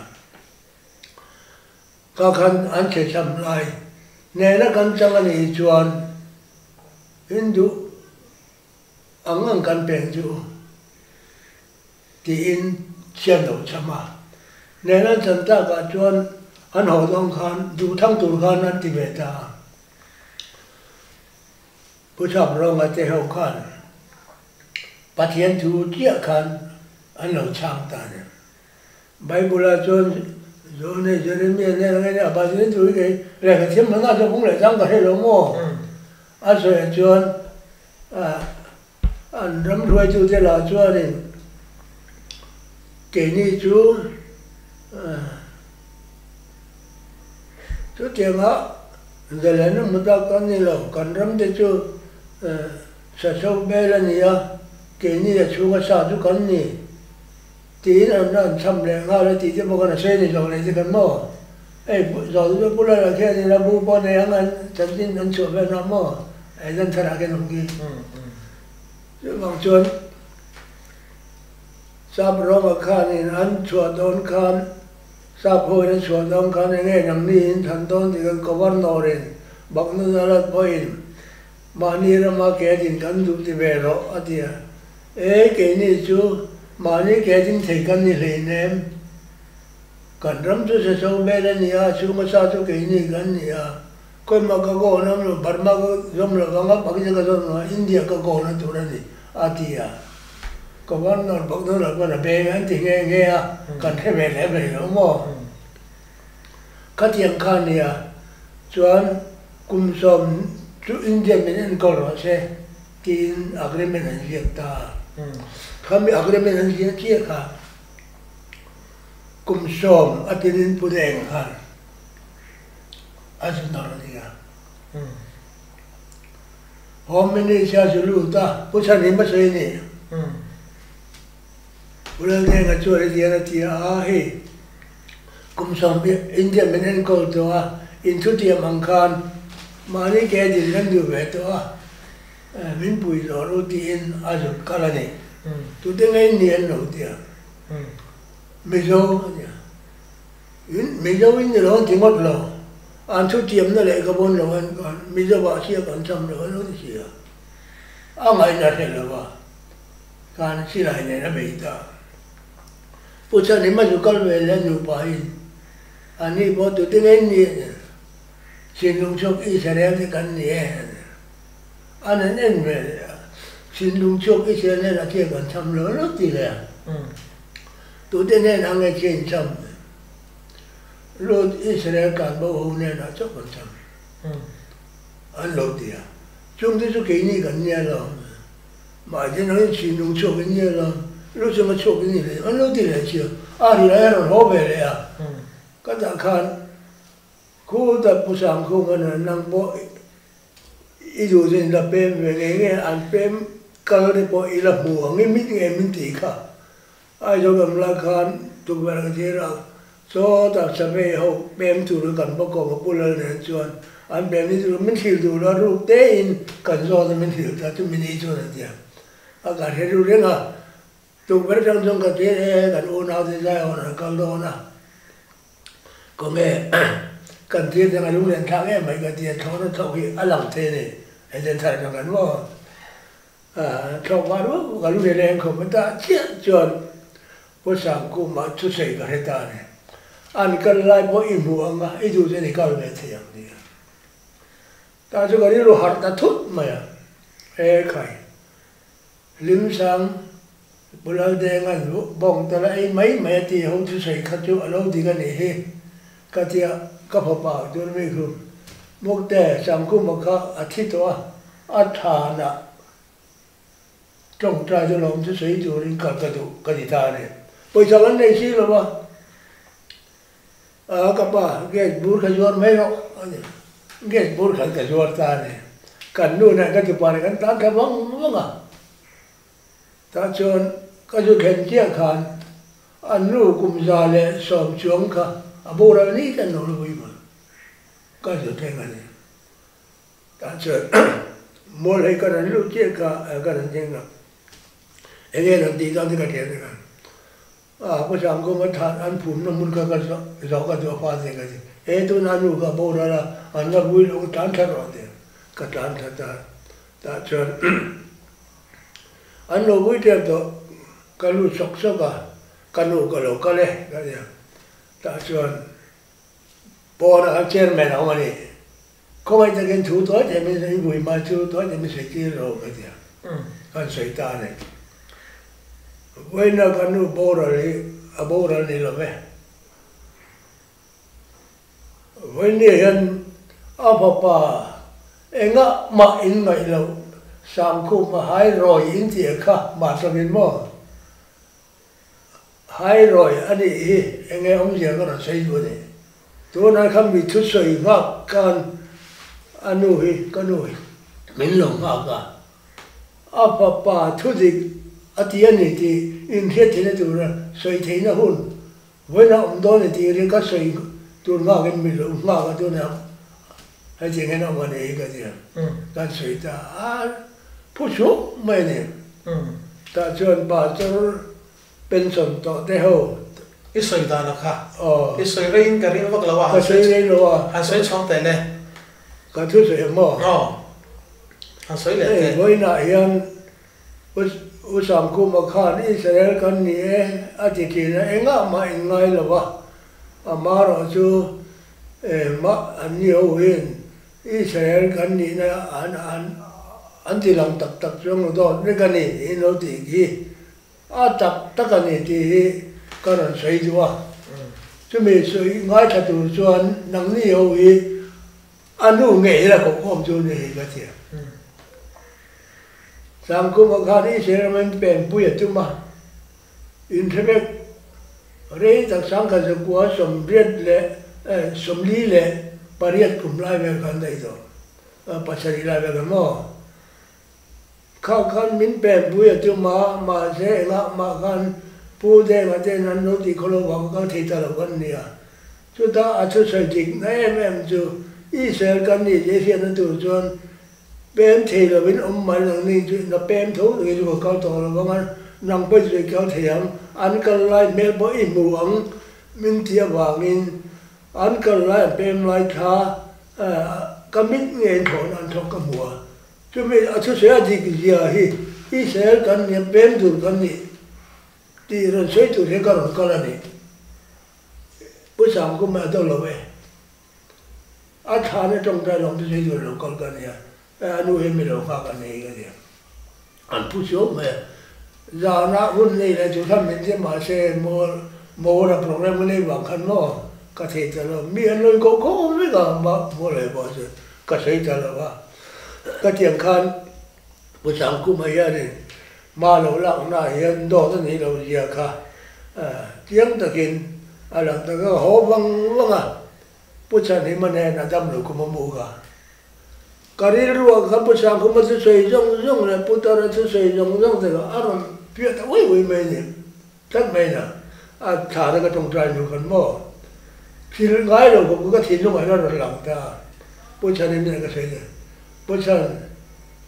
Kha khan an chhechham lai nena kan chang a nih chuan Hindu ang ang kan peng chu tiin chhiat lo chham a. Nena an chan takah chuan an haw dawn khan duh thang tur khan an ti ve ta a. Pu Chhap Rawnga te ho khan Pathian thu chiah khan an lo chhang ta a ni. Bible-ah chuan Zawnei Jeremia nen ang in a Pathian chu kei lehkha thiam hmanga chu bung leh chang ka hre lo maw? A sawiah chuan an ram hruaitute lah chuanin keini chu chutianga zalen a hmu tak kan ni lo, kan ramte chu sacho bel a ni a, keini a chhunga sa chu kan ni. Tiin an an cham leh nghal a tih te pawh khan a sawi a ni zawk leh te kan maw? Hei zawh chu Pu Lala khian in a bu pawh nei ang an chanchin an chhuah vel na maw? Hei zan thar ah khian awm khi. Chuvang chuan Sap Roma khan in an chhuah dawn khan Sap ho in an chhuah dawn khan enge nangni in thlan dawn tih kan Governor in Baknadalat pawhin mahni rama ke din kan duh ti ve rawh a ti a. E, keini chu mahni ke ding thei kan ni hleinem. Kan ram chu Sesau bel a ni a, chhunga sa chu keini kan ni a. Kawima ka gown a awm lo, Burma ka zawm lo vang a, Pakistan ka zawm lo vang a, India ka gown a tur a ni, a ti a. Governor Bagdawla pawn a beng an ti nghe nghe a, kan hre ve leh ve lo maw? Khatiang kha a nia, chuan kum sawm chu India min enkawl rawh se. Tiin agreement an ziak ta a. Khami agreement an ziah chiah kha kum sawm a tinin Pu Deng khan a zu nawr a ni a. Home Minister a zu lut a, Pu Chhanhim a sawi a ni. Pu Laldenga chuan hetiang a ti a, a hei kum sawm India min enkawl tawh a, inthutiam ang khan mahni ke din kan duh ve tawh a, min pui zawh ru tiin a zut kal a ni. Tute ngei ni an lo ti a, Mizo a nia. Mizo in ni lo an ti ngawt lo, an thutiamna leh ka bawn lo an Mizo ah siak an cham lo an lo ti si a, a ngaihna hre lo va. Kan silai nen a bei ta. Pu Chhanhima chu kal ve leh nupa in a ni pawh tute ngei ni a ni. Thinlung chhuak Israel te kan ni e a ni. An han en ve leh a, thinlung chhuak Israel nen a thia kan cham lo lo ti leh a. Tute nen ang nge thia in cham? Lut Israel kan bo ho nen ah chauh kan cham an lo ti a. Chungte chu keini kan nia lo. Mahse nangin thinlung chhuak in nia la, lu chunga chhuak in ni leh an lo ti leh chi a, a ri lai a rawn haw ve leh a. Ka tah khan khu tak Pu Sangkhum a nana nang pawh i duh chu in la pem ve ngei ngei a, an pem kal te pawh i la hmu ang i mit ngei min tih kha. Aizawl kan la khan tukverh ka thlir a, chaw tak savei ho pem tur kan va kawm a Pu Lal nen chuan an pem ni tur min thlir tur a ruk te in kan zawt a min thlir ta chu mini chuan a ti a, a kan hre ru reng a, tukverh atang chuan ka thlir e kan unau te zai hawn an kal dawn a, khawnge kan thlir te a lunglen thlak em mai ka ti a, thlawhna thlawk hi a lang thei a ni, hei chen thar atang kan maw. Thlawk var vak vak a lu leh leng khawp a tah chiah chuan Pu Sangkuma thusawi ka hre ta a ni. An kal lai pawh i hmu ang a, i duh chuan i kal ve thei ang ti a. Tah chu ka rilru harh ta thut mai a, He khai, Hlimsang Pu Laldenga'n bawng tal a ei mai mai a tih ho thusawi kha chu a lo dik a nih hi ka ti a, ka fapa chuan mi khu Mukte Sangkuma kha a thi tawh a, A thanah tawngtai chu lawm chu sawi turin kal ka duh ka ti ta a ni. Pawisa kan nei si lo va, a ka pa gas bur kha zuar mai rawh a ti. Gas bur khan ka zuar ta a ni. Kan nu nen ka tupa nen kan tan thla vang vang a. Tah chuan ka zu thlen chiah khan an nu kum 110 chuang kha a boral ni kan lo la vui mai. Ka zu thleng a ni. Tah chuan mual hei ka rawn luh chiah kha ka rawn ding a, eng nge rawn tih dan te ka hria nek a, a Pu Sangkawma than an phumna hmun kha ka zawh ka duh a fa te ka ti, he tuna nu kha boral a, an la vui loh ka tlan thla rawh ti a, ka tlan thla ta, tah chuan an lo vui tep tawh, ka lut sawk sawk a, ka nu ka lo kal e ka ti a, tah chuan pawnah khan chairman a awm a ni. Khawngaih takin thu tawi thei min sawi vui mai chu tawi thei min sawi tir lo ka ti a, kan sawi ta a ni. Vawiina kan nu boral hi a boral ni lo ve. Vawinia hian a fapa engah mah in ngaih loh Sangkhuma hai rawi in tih kha mah tangin maw? Hai rawi a nih hi enge awmzia ka rawn sawi duh a ni. Tunah khan mi thusawi nghak khan a nu hi ka nu hi min lo nghak a, a fapa thudik a ti a ni tih inhriat theihna tura sawi theihna hun vawiin a awm dawn a ni tih ri ka sawi tur nghakin mi lo nghak a tunah hetiang hian a awm a ni hi ka ti a, kan sawi ta a phu chhuak mai a ni. Tah chuan pastor Pension tawh te ho. I sawi dan a kha. Aw. I sawi rei in ka ring vak lo a. Ka sawi rei lo a. Han sawi chhawng teh le. Ka thu sawi ang maw? Aw. Han sawi leh teh. Hei vawiinah hian U Sangkhuma khan Israel kan ni e a ti thin a, engah mah in ngai lo va. Amaherawh chu mah an ni ho hian Israel kan nihna an an an ti lang tak tak chuang lo dawt vek a ni in lo tih khi. A tak tak a ni tih hi ka rawn sawi duh a, chumi sawi ngaithla tur chuan nangni ho hi a nu ngei la kohkhawm chu ni hi ka ti a. Sangkhuma khan Israel ramin penpui a tum a, inhre vek rei tak sangkhat zakua 88 kum lai vel khan daih tawh, pasarih lai vel khan maw? Kha khan min penpui a tum a, mahse engah mah khan Pu Denga ten an lo tih khaw lo vang kal thei ta lo kan nia. Chutah a thusawi dik na em em chu Israel kan nih leh hriatna tur chuan pem thei lovin awm mai nang ni chu na pem tho tak hi chu ka kal tawh lo vang a, nang pawh chu i kal thei ang, an kal lai hmel pawh i hmu ang min tih avangin an kal lai an pem lai thla ka mit ngeiin thlawhna an thawk ka hmu a. Chumi a thusawi a dik zia hi Israel kan nia pem tur kan nih tih rawn sawi tur hian ka rawn kal a ni. Pu Sangkum a do lo e. A thlan a tawngtai lawng te sawi tur lo kal ka nia. A nu hian mi lo nghak a nei ka tia. An phu suau mai a. Zanah hun nei leh chu thlan min tia mahse Mawra program ka nei vang khan maw ka thei ta lo. Mi an lo inkoh khawm vek a maw leh pawh chu ka sawi ta lo a. Ka tiang khan Pu Sangkhuma hianin hma lo lakna hian dawt a nih loh zia kha chiang takin a lang ta. Ka haw vang vang a, Pu Chhanhima nen a dam lo kum a mu ka. Ka rilruah khan Pu Sangkhuma thusawi zawng zawng leh Pu Tara thusawi zawng zawng te kha a rawn piah ta uai uai mai a ni. Tlat mai na, a thla na ka tawngtai hnu khan maw thil ngai lo khawp ka thinlung ah hian a rawn lang ta a, Pu Chhan in ka sawi nen, Pu Chhan,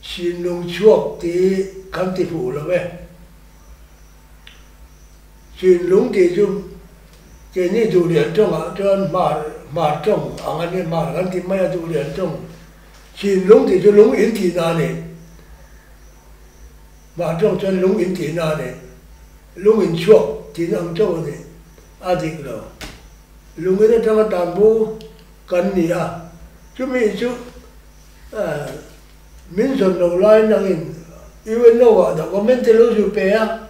Chinlung chhuak tih kan ti fuh lo e, Chinlung tih chu keini duhlian tawng ah chuan hmar hmar tawng ang a ni, hmar kan ti mai a duhlian tawng, Chinlung tih chu lung in tihna a ni. Mah tawng chuan lung in tihna a ni. Lung in chhuak tihna ang chauh a ni. A dik lo. Lung in atanga tanbu kan ni a, chumi chu min zawn lo lai nangin UNO ah document te lo zu pe a,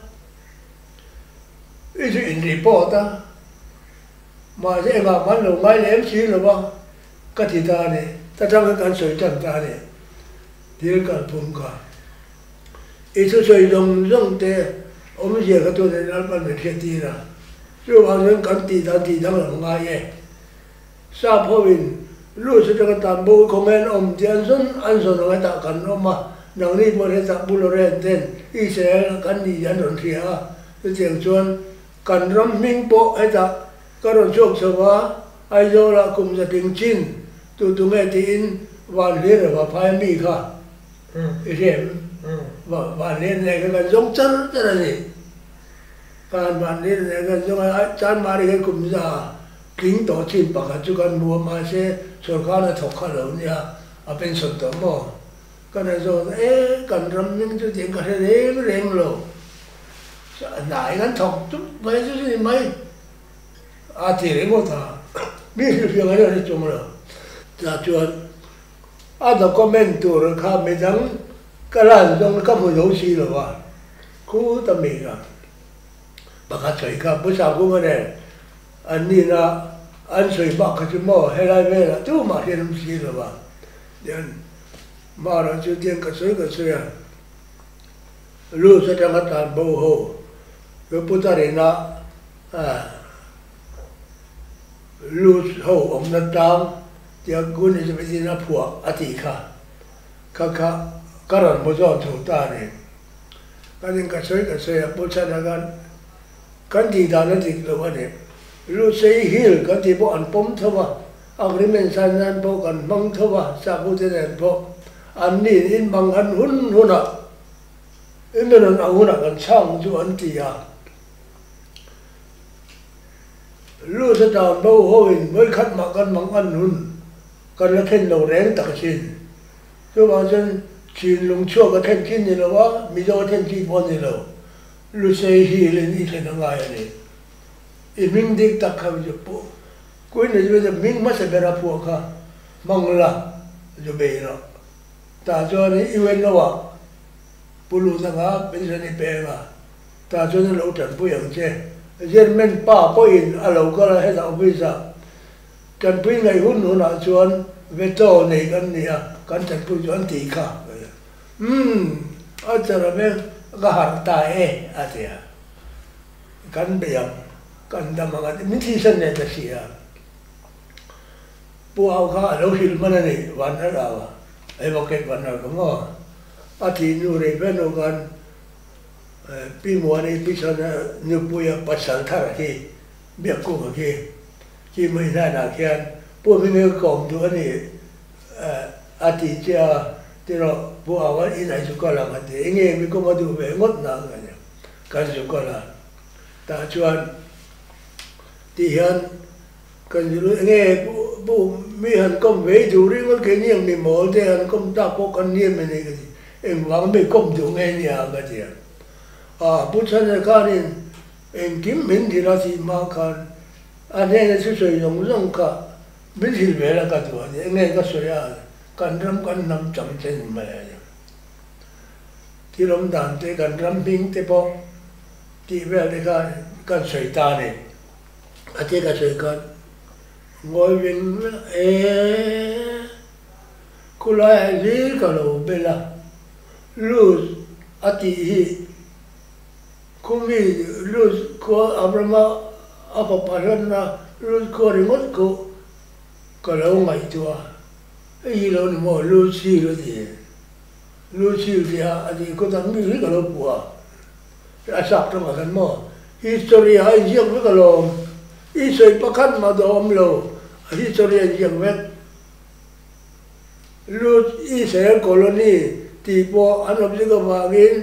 i zu in report a, mahse engah man lo ngai lem si lo va ka ti ta a ni. Ta tang khan kan sawi tan ta a ni. Thil kalphung kha i thusawi zawng zawng te awmzia kha tunin Lalpan min hriattir a, chuvang chuan kan tih dan tih danglam ngai e. Sap hoin Lus atanga tan bo khawnge an awm tih an zawn an zawn ang hetah kan awm a, nangni pawh hetah Buloren ten Israel kan nih an rawn hria a, chutiang chuan kan ram hming pawh hetah ka rawn chhuak chho a, Aizawlah kum zating chin tu tu nge tiin Vanhlir a va phai a mi kha i hria em? Vanhlir nen kha kan zawng char char a ni. Khan Vanhlir nen kan zawng a, Chanmari khan kum za tling tawh chin pakhat chu kan hmu a, mahse sawrkar a thawk kha lo nia, a pension tawh maw? Ka na zawt a, e kan ram hming chu tiang ka hre reng reng lo, hnai kan thawk tup mai chu chu ni mai. A ti ringawt a, mi hrilhfiah ngai lo hi chung lo. Tah chuan a document tur kha midang ka lan zawng ka hmu zo si lo a, khu ta mi kha pakhat sawi kha Pu Sangkunga nen an nihna An sawi bak kha chu maw helai velah tumah hian awm si lo va, tian Mara chu tiang ka sawi ka sawi a, Luz atanga tlan bo ho chu putar ina Luz ho awmna tlang tia Queen Elizabeth in a phuah a tih kha, kha kha ka rawn hmu zawn chho ta a ni. Kan in ka sawi ka sawi a, Pu Chhana khan Kan tih dan a dik lo a ni. Lusei Hill kan tih pawh an pawm tho a, agreement sign nan pawh kan hmang tho a, Sakute nen pawh an ni in mang han hun hunah in rawn ang hunah kan chhang chu an ti a. Lusa town bo ho in vawikhat mah kan mang an hun kan la thlen lo reng tak asin. Chuvang chuan Chin lungchhuak a thlen chi ni lo a, Mizo a thlen chi pawh a ni lo. Lusei hilin i thlen a ngai a ni. I hming dik tak kha chu pawh Queen Elizabeth hming hmasa ber a phuah kha hmang la zu bei rawh. Tah chuan UNO ah Pu Lut anga pension i peng a, tah chuan a lo tanpui ang che. German pa pawhin a lo kal a hetah office ah tanpui ngaih hun hunah chuan veto nei kan ni a, kan tanpui chu an tih kha. Umm, a chara vek ka harh ta e, a ti a. Kan bei ang, kan dam ang a ti. Min thihsan leh ta si a. Pu Au kha a lo hrilh hman a ni, Vanhar Au a, Advocate Vanhar kha maw? A thih hnu rei ber hnu khan Pi Muani Pi Chhana nupuia pasal thar a khi, Biakkung a khi, khi mai hnenah khian Pu Hmingei ka kawm duh a ni, A ti che a, tirawh Pu Aua in ai zu kal ang a ti. Enge mi kawm a duh ve ngawt na ang a ni. Kan zu kal a, tah chuan ti hian kan zu lut, enge Pu mi han kawm ve duh ringawt kei ni ang mi mawl te han kawm tak pawh kan ni em ni ka ti. Engvang mi kawm duh nge ni ang ka ti a. A Pu Chhana khanin engkim min hrilh a tih hma khan a hnena thusawi zawng zawng kha Min hrilh ve la ka duh a ni, enge ka sawi a, kan ram kan hnam cham che ni mai a ni. Thil awm dan te, kan ram hming te pawh tih vel te kha kan sawi ta a ni. A ti ka sawi khan ngawi veng veng a, eeh khulaiah hlir ka lo bel a, Luz a tih hi Khumi Luz khua Abrama a fapa hlanna Luz khua ringawt khu ka lo ngaihtuah a, hei hi lo ni maw Luz Hill a ti. Luz Hill tih a a tih kawt ang mi hi ka lo puh a, a sap tawngah khan maw history a inziak vek alawm, i sawi pakhat mah dawh awm lo, a history a inziak vek. Luz Israel colony tih pawh an awm zing avangin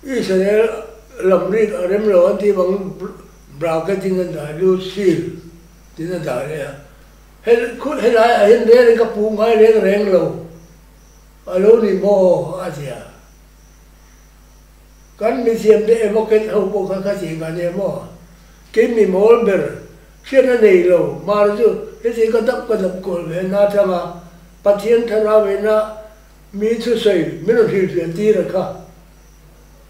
Israel lam rik a rem lo an tih vang bracket in a dah lut seal tiin a dah leh a, helai ah hian reng reng ka puh ngai reng reng lo a lo ni maw a ti a, kan mithiam te advocate ho pawh kha ka tih ngan em aw, kei mi mawl ber hriatna nei lo mar chu heti ka dap ka dap kual ve na atanga Pathian thlarau ina Mi thusawi min rawn hrilhfiah tir a kha,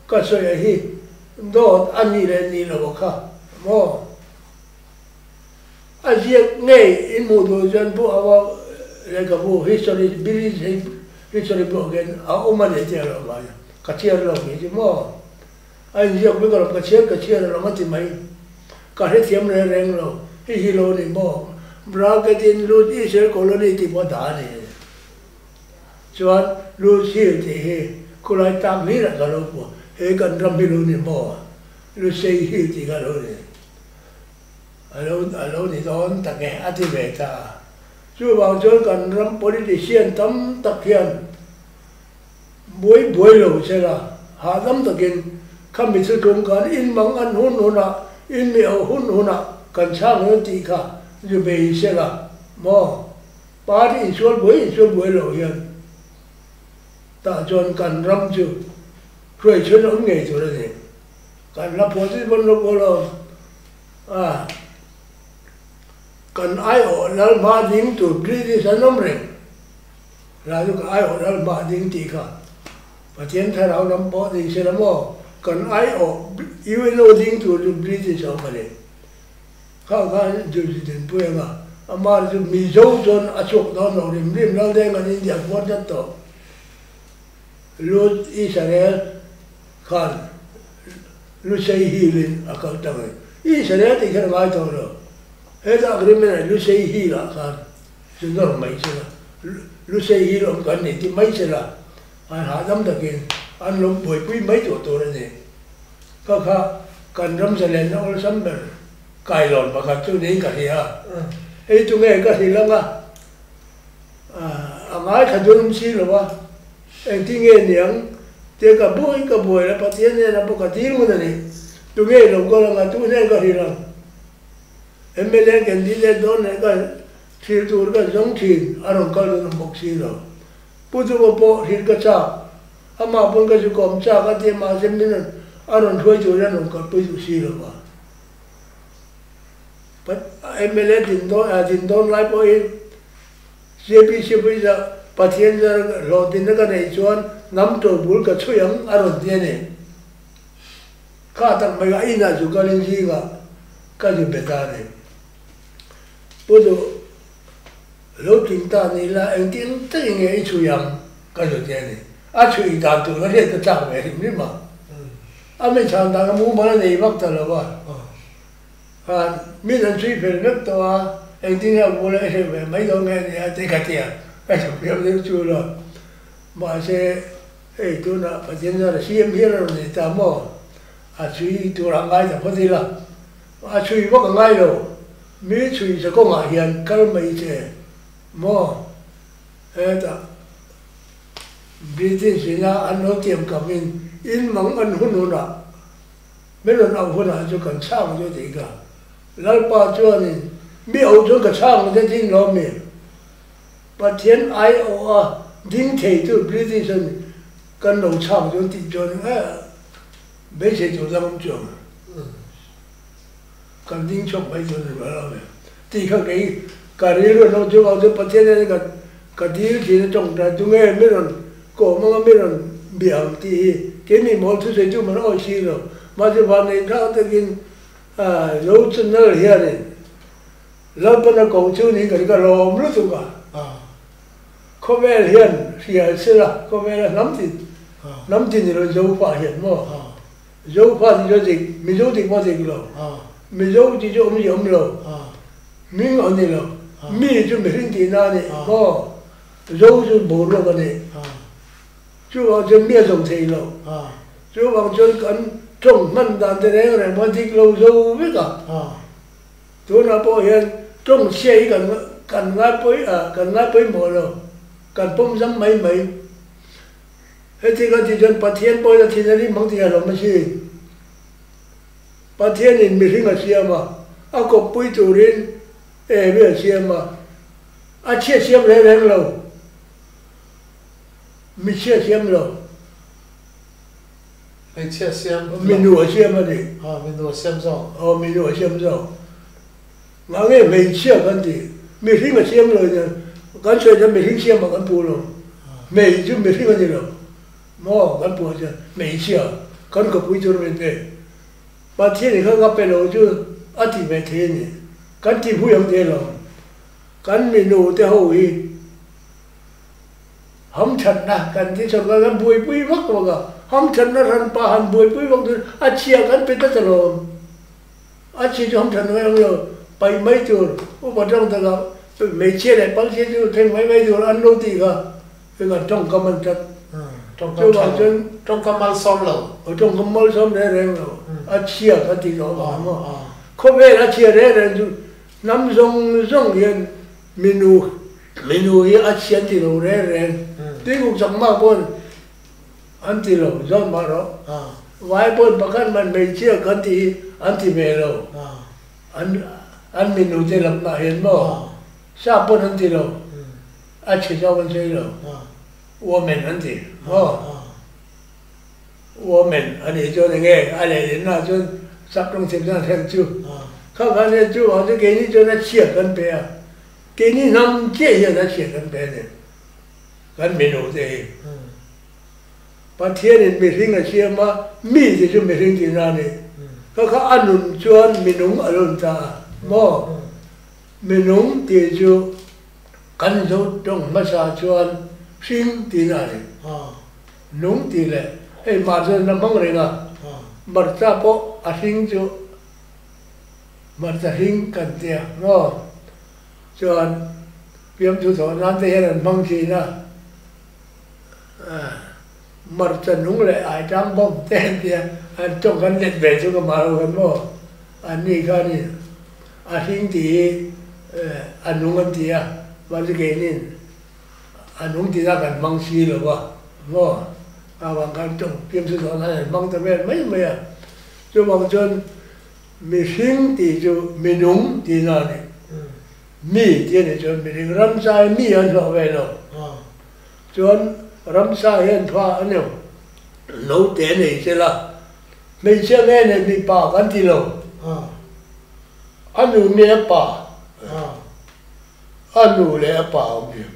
ka sawi a hi dawt a nih leh nih loh a kha maw? A ziak ngei in hmuh duh chuan Pu Aua lehkhabu history British history pawh khian a awm a ni tih a lo vang a, ka chhiar lo khi chu maw? A inziak vek alawm, ka chhiar ka chhiar alawm a ti mai. Ka hrethiam reng reng lo, hei hi lo ni maw? Bracket in lut Israel colony tih pawh a dah a ni. Chuan Luchil tih hi khulai tak hlirah ka lo hmu, he kan ram hi lo ni maw? Lusei Hill tih kha a lo ni, a lo a lo ni dawn tak e a ti ve ta a. Chuvang chuan kan ram politician tam tak hian buai buai lo sela, hahdam takin khami thuthlung khan in mang an hun hunah, in mi ho hun hunah kan chhang dawn tih kha zu bei sela maw? Party insual buai insual buai loh hian tah chuan kan ram chu hruai chhun awm ngei tur a ni. Kan hla phuah chu pawn lo pawh lo a, kan aiawh lal hma ding tur British an awm reng. Hla chu ka aiawh lal hma ding tih kha Pathian thlarau lam pawh ni se la maw, kan aiawh UNO ding tur chu British a awm a ni. Kha kha Juzi Dinpuia nga amah chu Mizo chuan a chhuak dawn lo rim rim Laldeng an India khuan tlat tawh. Lut Israel khan Lusei Hill in a kal ta mai. Israel tih khan a ngai tawh lo. Heta agreement ah Lusei Hill ah khan chu nawr mai se la, Lusei Hill awm kan ni ti mai se la, an hahdam takin an lo buaipui mai tawh tur a ni. Kha kha kan ram zalenna awlsam ber kailawn pakhat chu niin ka hria. Hei chu nge ka hrilh anga a ngaithla dun si lo a, engtin nge niang tia ka buai ka buai la Pathian hnenah pawh ka dil ngun a ni. Tunge i lo kal anga tu hnen ka hrilh ang? Mla candidate dawn leh ka thil tur ka zawng thin a rawn kal dawn awm bawk si lo. Pu Dupa pawh hrilh ka chak, amah pawn ka zukawm chak a tia mahse min rawn a rawn hruai turin a rawn kalpui duh si lo va. Mla din dawn a din dawn lai pawhin JPC pawisa Pathian zar hlawhtlinna ka neih chuan hnam to bul ka chhui ang a rawn ti a ni. Kha tak mai a inah chu kalin zingah ka zu be ta a ni. Pu Duh, lo tling ta ni la engtin takin nge i chhui ang ka zu ti a ni. A chhui dan tur ka hriat ka chak ve hrim hrim a. A mi chhan dan a mumal a nei vak ta lo a. Khan min an chhui fel vek tawh a, engtin nge a bula i hreh ve mai dawn nge ni a ti ka ti a, ka chhuk fiam deuh chu lo. Mahse, hei tunah Pathian chuan a siam hial a rawn nei ta maw? A chhui tur a ngai ta phawt ila, a chhui vak a ngai lo, mi chhui sa kawngah hian kal mai che maw? Hetah British ina an lo tiam kamin in mang an hun hunah Min rawn auh hunah chu kan chhang chu tih ka Lalpa chuanin mi auh chuan ka chhang te ding lo mi? Pathian aiawh a ding thei chu British an kan lo chhang chu tih chuan beisei tur dang awm chuang kan ding chhuak mai chu ni lo mi tih kha kei ka rilru an awm chu vang chuan Pathian hian ka ka dil thin a tawngtai tunge mi rawn Kawm anga mi rawn bia ang tih hi keimi mawl thusawi chu man awi si lo. Mahse vanneih thlak takin zo channel hianin Lalpana ko chu niin ka ka lawm lutuk a. Khawvel hian hria sela khawvela hnam tin hnam tin ni lo Zofa hian maw Zofa tih chu a dik Mizo dik pawh a dik lo Mizo tih chu awmzia awm lo hming a ni lo mi chu mihring tihna a ni maw. Zo chu boruak a ni. Chuvang chuan mi a zo thei lo. Chuvang chuan kan tawng hman dan te reng reng pawh a dik lo zo vek a. Tunah pawh hian tawng chhia hi kan kan ngai pawi a kan ngai pawimawh lo. Kan pawm zam mai mai. Heti kan tih chuan Pathian pawhin a thin a rim ang tih a hlawm a si. Pathianin mihring a siam a, a kawppui turin Eve a siam a. A chhia siam reng reng lo. Mi chhia siam lo. Hmeichhia siam lo. Mi nu a siam a ni. Aw, mi nu a siam zawk. Aw, mi nu a siam zawk. Ngah nge hmeichhia kan tih? Mihring a siam lo nia. Kan sawi chuan mihring siam ah kan puh lo. Hmei chu mihring a ni lo. Maw kan puh chuan hmeichhia kan khawpui tur min pe. Pathian i kha ka pe lo chu a ti ve thei a ni. Kan ti hui ang te lo. Kan minu te ho hi hamthatna kan ti chawk a, kan buaipui vak vak a, hamthatna hranpa han buaipui vak chu a chhia kan pe tlat alawm. A chhia chu hamthatna ngai awm lo, paih mai tur, upa tawng takah hmeichhia leh palchhia chu thleng mai mai tur an lo tih kha hei kan tawngkam an tat. Chuvang chuan tawngkam malsawm lo. Tawngkam malsawm reng reng lo, a chhia kan tih tawh avang maw. Khawvel a chhia reng reng chu Hnam zawng zawng hian minu minu hi a chhian ti lo reng reng. Tuikuk chakma pawn an ti lo zawt mah rawh. Vai pawn pakhat man hmeichhia kan tih hi an ti ve lo. An an minu te lam nah hian maw sap pawn an ti lo. A chhe zawk an sawi lo. Women an ti maw. Women a nih chuan enge a lehlinna chuan sap tawng thiam chuan a thleng chu. Kha khan hian chu vang chu keini chuan a chhia kan pe a, keini hnam chiah hian a chhia kan pe a ni, kan minu te hi. Pathianin mihring a siam a, mi te chu mihring tihna a ni. Kha kha a nun chuan minung a lo ni ta a. Maw? Minung tih chu kan zo tawng hmasa chuan hring tihna a ni. Nung tih leh hei mah chuan a hmang reng a, hmarcha pawh a hring chu hmarcha hring kan tia maw? Chuan fiamthu thawh nan te hian an hmang thin a, hmarcha nung leh aitang bawm te an tia, an tawng kan let ve chu ka mah lo khan maw? Anni khanin a hring tih hi a nung an ti a, mahse keinin a nung tih na kan hmang si lo va maw? Avang khan tawng fiamthu thawh nan an hmang ta vel mai mai a, chuvang chuan Mihring tih chu minung tihna a ni. Mi tih a nih chuan mihring ramsa hi mi an hlawh ve lo. Chuan ramsa hian fa a neu naute nei se la, hmeichhia nge nei mipa kan ti lo. A nu nge a pa? A nu leh a pa a awm thiam.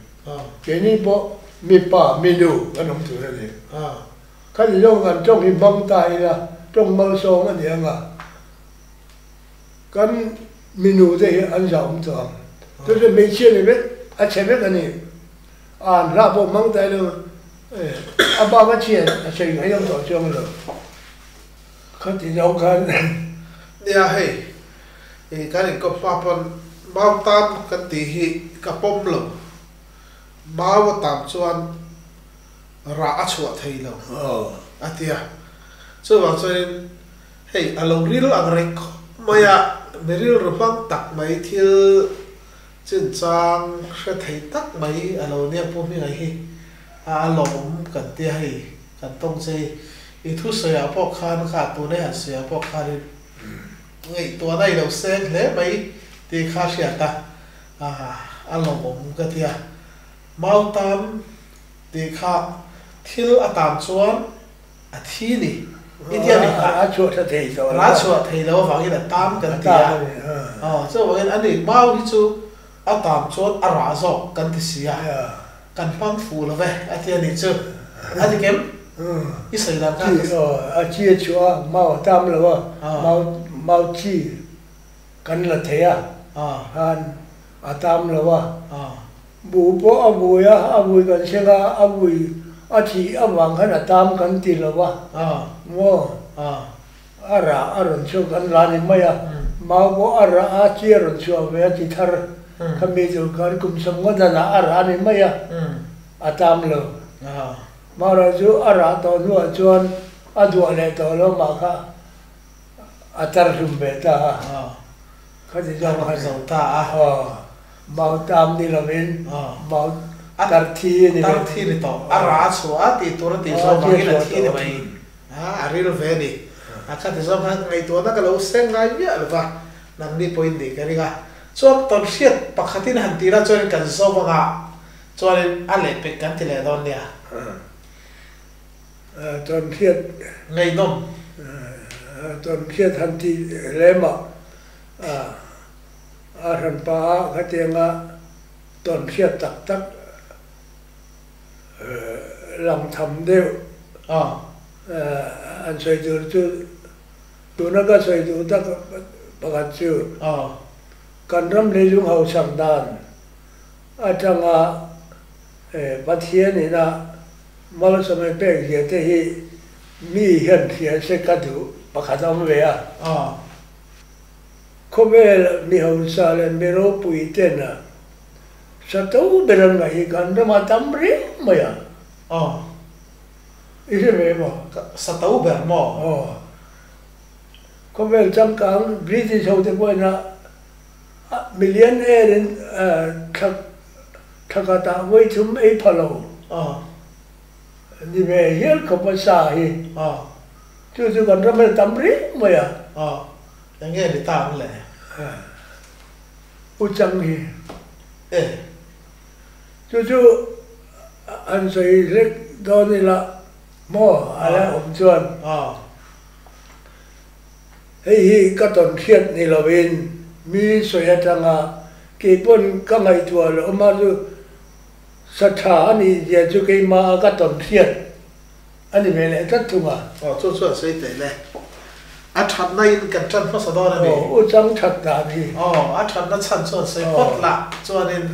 Keini pawh mipa, minu kan awm tur a ni. Khani zawng kan tawng hi hmang ta ila tawng malsawm a ni ang a, kan minu te hi an zah awm tawh ang. Chu chu hmeichhia ni vek, a chhe vek a ni. A an hlah pawh hmang ta ila a bak a chhia a sawi ngaih awm tawh chuang lo. Khati zawng khan. Nia hei, kan inkawp hma pawn mau tam kan tih hi ka pawm lo. Mau a tam chuan. Rah a chhuah thei lo a ti a. Chuvang chuanin hei a lo ril ang reng khawp mai a, mi rilru hmang tak mai thil chinchang hre thei tak mai a lo nia Pu Hminga hi a lawm kan ti a, hei kan tawng che hi i thusawiah pawh khan kha tuna i han sawiah pawh khanin ngaihtuahna i lo seng hle mai tih kha hriat a, a lawmawm ka ti a. Mautam Tih kha thil a tan chuan a thi ni. I tia ni kha. A chhuah tha thei tawh lo. A chhuah thei lo avangin a tam kan ti a. Aw, chuvangin a ni mau hi chu a tam chuan a rah zawk kan ti si a. Kan hmang fuh lo ve a ti a nih chu. A dik em? I sawi dan kha. Aw, a chi a chhuah a, mau a tam lo a, mau mau chi kan la thei a, khan a tam lo a. Bu pawh a vui a, a vui kan seng a, a vui a thih avang khan a tam kan ti lo va, maw? A rah a rawn chhuak kan la ni mai a, mau pawh a rah a, chi a rawn chhuah ve a ti thar kha mi chu khan kum sawmngaw danah a rah a ni mai a, a tam lo. Mahrawh chu a rah tawh hnuah chuan a duah leh tawh lo mah kha a tar hlum ve ta a, khati zawng khan. A zo ta a. Mau tam ni lovin mau tar thi a ni ve. Tar thi ni tawh. A ra chhuah a tih tur a tih zawng vangin a thi ni mai. A ril ve a ni. A khati zawng khan ngaihtuahna ka lo seng ngai miah lo va, nangni pawhin nih ka ring a. Chuan tawnhriat pakhatin han tih lah chuanin kan zawm anga chuanin a lehpek kan ti leh dawn nia. Tawnhriat. Ngaihnawm. Tawnhriat han tih lemah A hranpa a khatianga tawn hriat tak tak lang tham deuh an sawi tur chu tuna ka sawi duh tak pakhat chu kan ram leilung hausak dan atanga Pathian ina malsawmna pek zia te hi mi hian hria se ka duh pakhat a awm ve a. Khawvel mi hausa leh mi ropui ten a sa to ber an ngaih hi kan ramah tam riau mai a. Aw. I hre ve maw? Sa to ber maw? Aw. Khawvel changkang British ho te pawhin a million air in thla thla khatah vawi thum ei pha lo. Aw. Ni ve hial khawp a sa hi. Aw. Chu chu kan ram hian tam riau mai a. Aw. Eng nge ni ta ang le? U Chang hi. E. Chu chu han sawi hlek dawn ila maw a la awm chuan. Aw. Hei hi ka tawn hriat ni lovin mi sawi atanga keipawn ka ngaihtuah loh awm a chu sa tha a nih zia chu keimah a ka tawn hriat a ni ve leh tlat thung a. Aw chu chu an sawi teh le. A that na in kan tan hmasa dawn a ni. Aw, u chang that dan hi. Aw, a that na chhan chuan sawi phawt lah chuanin.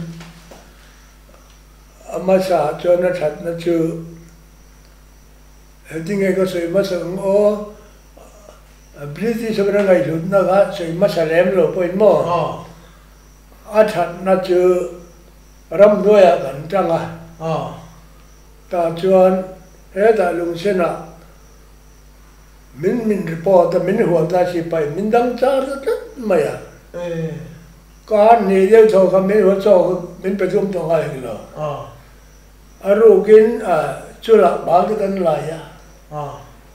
A hmasa chuan a that na chu engtin nge ka sawi hmasa ang aw, British ho ina ngaihhlutna kha sawi hmasa lem lo pawhin maw? Aw. A that na chu ramhnuaiah kan tang a. Aw. Tah chuan hetah lungsenah Min min report a, min hual ta si paih min dang char ta tlat mai a. Kar hnih deuh thaw kha min hual chaw kha min pe tum tawh ngai hek lo. A rukin chulah bal te kan lai a,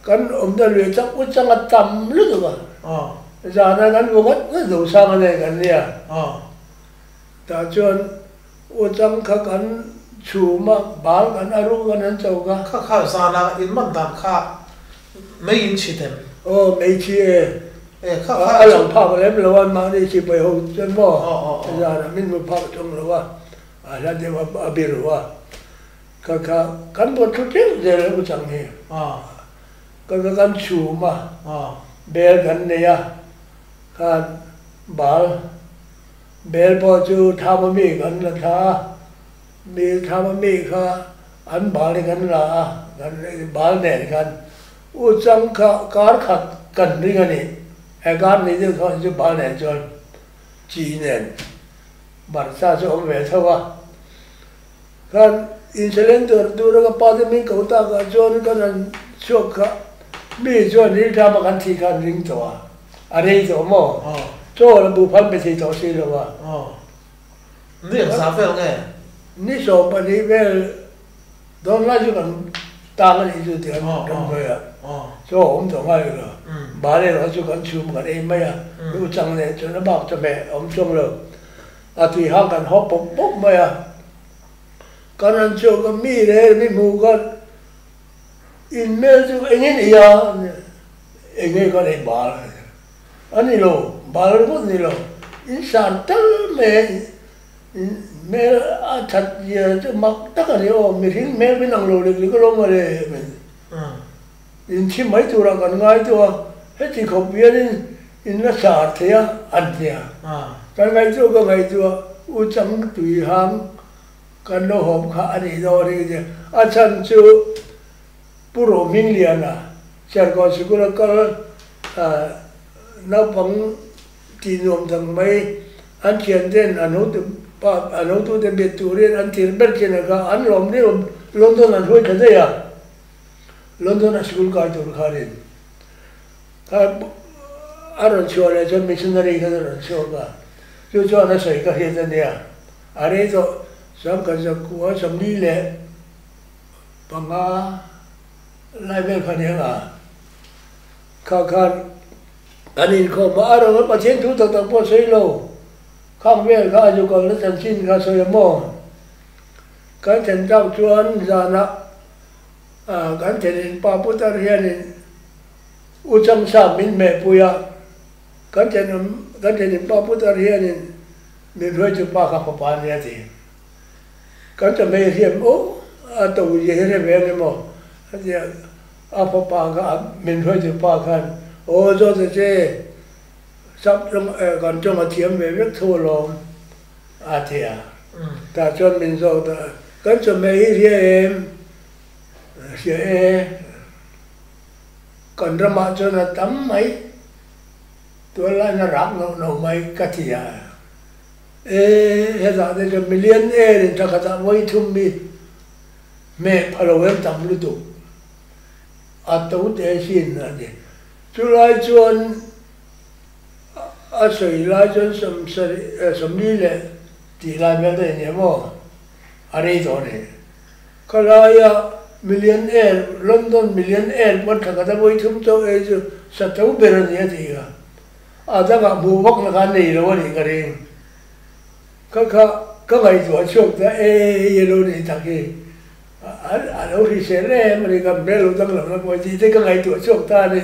kan awmna lui chak u chang a tam lutuk a, zana kan vu ngat ngat lo sang a nei kan nia. Tah chuan u chang kha kan chhum a, bal kan a ruk kan han cho kha. Kha kha zana in man dan kha mei in chhi tem. Aw mei chhi e. E kha kha A lang phak lem lo a, mahni chhi paih ho chuan maw zana min hmu phak thung lo a, a hla deuh a a biru a. Kha kha kan buat thu teuh zel u chang hi. Kha kha kan chhum a, bel kan nei a, khan bal. Bel pawh chu thama mi kan la thla a, mi thama mi kha an bal hi kan la a, kan bal nen khan u chang kha kar khat kan ring a ni, he kar ni deuh thawh chu bal nen chuan chi nen hmarcha chu awm ve tho a, khan insulin tur tura ka pa te min ko tak ah chuan kan han chhuak kha mi chuan rilṭama kan thih kha an ring tawh a. A rei tawh maw? Chaw la buhphal pe thei tawh si lo a. Ni engzah vel nge? Ni 12 vel dawn lai chu kan tang a nih chu tih an kan sawi a. Chaw a awm tawh ngai lo. Bal erawh chu kan chhum kan ei mai a. Nu chang leh chuan a bak chawhmeh a awm chuang lo. A tui hang kan hawp pawp pawp mai a. Kan han chhuak a mi leh mi hmuh khan in mel chu engin i a? Eng nge ka nei bal a ni lo, bal ringawt a ni lo, in sar tal mai a in hmel a that zia chu mak tak a ni aw, mihring hmel min ang lo lek lek alawm mawle min in thi mai turah kan ngai tawh a, heti khawp hianin in la sar thei a an ti a, kan ngaihtuah ka ngaihtuah u chang tui hang kan lo hawp kha a nih dawn hi ka ti a, a chhan chu. Pu Rohmingliana, Serkawn sikula kal naupang tih nuam dang mai, an thianten an hotu pa an hotute bet turin an tir ber chin a kha an lawm riau London an hruai tha daih a, London a sikul kai tur khanin kha a rawn chhuah leh chuan missionary khan a rawn chhuak a, chu chuan a sawi ka hriat a nia, a rei tawh sangkhat zakua 40 leh Panga lai vel kha nia nga kha khan an inkhawm a, a rawn Pathian thu tak tak pawh sawi lo, khang vel kha a zu kalna chanchin kha sawi a maw? Kan thlen tak chuan zanah kan thlenin pa putar hianin u changsa min hmehpui a, kan thlen kan thlenin pa putar hianin min hruaitu pa kha fapa a nia ti. Kan ta mai hian aw a to zia hi hre ve ang emaw a ti a, a fapa kha a min hruaitu pa khan aw zawt a che sap rawng kan tawng a thiam ve vek tho alawm a ti a, tah chuan min zawt a, kan chawhmeh hi hria em? Hria e, kan ramah chuan a tam mai, tuallaiin a rak noh noh mai ka ti a. E, hetah te chuan million air in thakhatah vawi thum mi hmeh pha lo em tam lutuk a to te sin a ni. Chulai chuan a sawi lai chuan sawmsarih 40 leh tih lai vel daih nia maw a rei tawh a ni. Khalaia million air London million air pawn thakhatah vawi thum chauh ei chu sa to ber a ni a tih kha. A dangah hmuh vak na kha nei lo a nih ka ring. Ka kha ka ngaihtuah chhuak ta e hei a lo nih tak hi a lo hrisel em a ni ka hmel lo danglam na pawh tih te ka ngaihtuah chhuak ta a ni.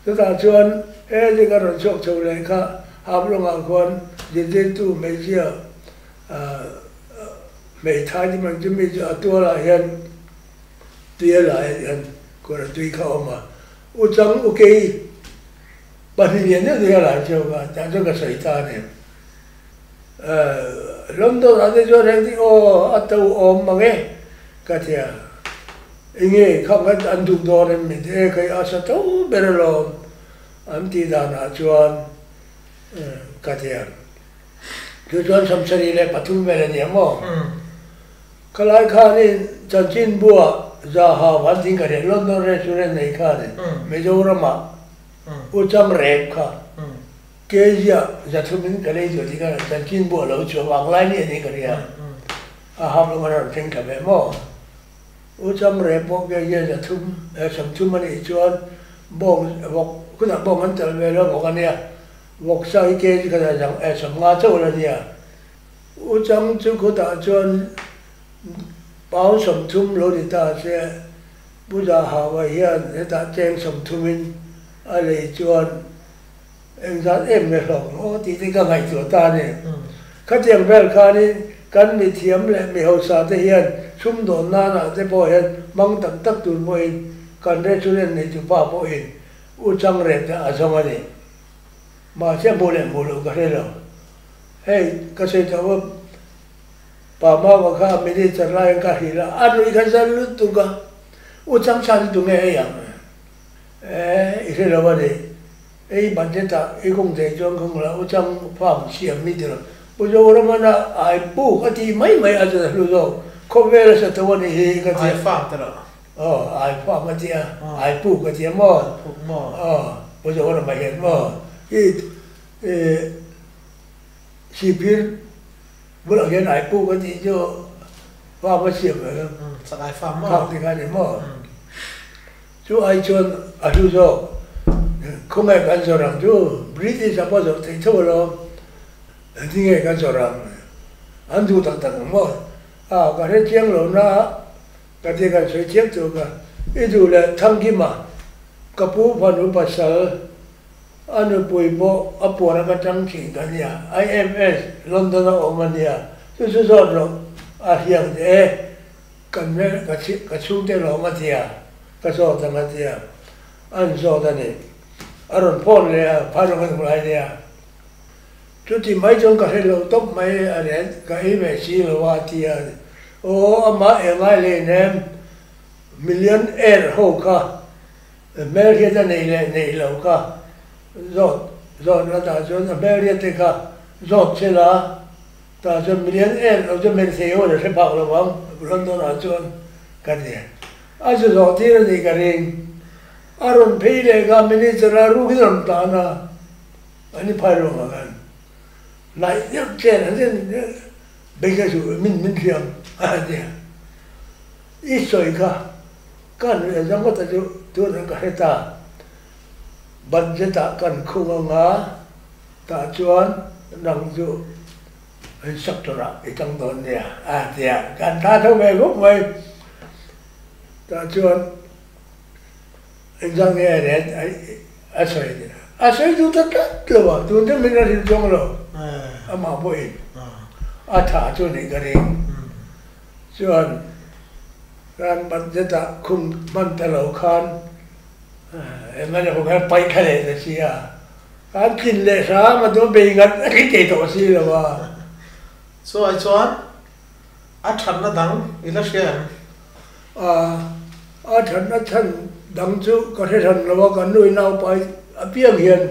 Chutah chuan he ti ka rawn chhuak chho leh kha Haflongah khuan zirtirtu hmeichhia hmeithai te man chu mi chu a tualah hian tui a lai hian kawr a tui kha a awm a, U Chang U Kei. Pahnih lian deuh deuh hi a lai cheu a, tah chuan ka sawi ta a ni. London ah te chuan reng tih aw a to awm mang e ka ti a, enge khang khan an duh dawn em mi ti e kei a sa to ber alawm an tih dan ah chuan ka ti a. Chu chuan 73 vel a ni ang aw. Ka lai khanin chanchinbua Zaha Vanthing ka hriat London restaurant nei khanin Mizoramah U Chang Rep kha Kezia zathumin ka lei tur tih khan chanchinbu a lo chhuah vang lai ni a ni ka hria. A hap lawng a rawn thleng thla ve maw? U Chang Rep pawh Kezia zathum 30 a nih chuan bawng vawk hunah bawng an telh ve lo vawk a nia. Vawk sa hi kg khat ah zang 50 chauh la nia. U Chang chu khutah chuan pound 30 lo ni ta se Pu Zahawa hian hetah cheng 30 in a lei chuan engzat em nge hlawk ang aw tih te ka ngaihtuah ta a ni. Khatiang vel khanin kan mithiam leh mi hausa te hian sumdawn nanah te pawh hian hmang tak tak tur pawhin kan restaurant neitu pa pawhin U Chang rep te a zawng a ni. Mahse hmuh leh hmuh loh ka hre lo. Hei ka sawi tawh a, Pa Mama kha minister laiin ka hrilh a, a nui kha zal lutuk a, U Changchhan chu tunge ei ang? Eh, i hre lo a ni. Ei budget ah i kung thei chuan kung la, U Chang farm siam mi ti lo. Pu Zoramana ai puk a tih mai mai a chuan a hlu zawk. Khawvel a sa tho a nih hi ka ti. Ai farm te lo. Aw, ai farm a ti a, ai puk a ti a maw? Ai puk maw? Aw, Pu Zorama hian maw? I sihphir bulah hian ai puk a tih chu farm a siam ve lo. Chak ai farm maw? Khak ti kha a ni maw? Chu ai chuan a hlu zawk. Khawngaih kan zawrh ang chu British a pawh zawrh theih tho alawm. Engtin nge kan zawrh ang? An duh tak tak ang maw? A, ka hre chiang lo na a. Ka ti kan sawi chiang chu ka i duh leh Thangkima ka pu fanu pasal a nupui pawh a puan a ka tang thin ka nia IMS London a awm a nia chu chu zawt loh a hiang che e kan hmel ka ka chhungte lawm a tia ka zawt ang a tia an zawt a ni a rawn phone leh a phai rawng a hmu lai nia Chuti mai chuan ka hre lo tawp mai a ret ka ei ve si lo a ti a, aw amah engai leh nem million air ho kha hmelhriat a neih leh neih loh kha zawt zawt la tah chuan a hmelhriat te kha zawt che la tah chuan million air lo chu hmelthei ho la hre phak lo vang London ah chuan ka ti a, a zu zawh tir a nih ka ring a rawn phei leh kha manager a ruk in a rawn tan a. An i phai ruangah khan laih deuh chen an zen bei kha chu min min hriam a ti a. I sawi kha kan nuih a zang ngawt a chu tunah ka hre ta. Budget ah kan khung anga tah chuan nang chu instructor ah i tang dawn nia a ti a. Kan tha tho ve khawp mai. Tah chuan Engzah nge a ret a sawi ni? A sawi duh ta tlat lo a, tun te min a hrilh chuang lo. Amah pawhin a tha chu nih ka ring. Chuan kan budget ah khum hman ta lo khan eng emaw khan paih thla leh ta si a, kan tlin leh hram a dawn bei ngat a tling thei tawh si lo a. Chu ai chuan a thatna dang i la hria em? A, a thatna chhan dang chu ka hre hran lo a, kan nu naupai apiang hian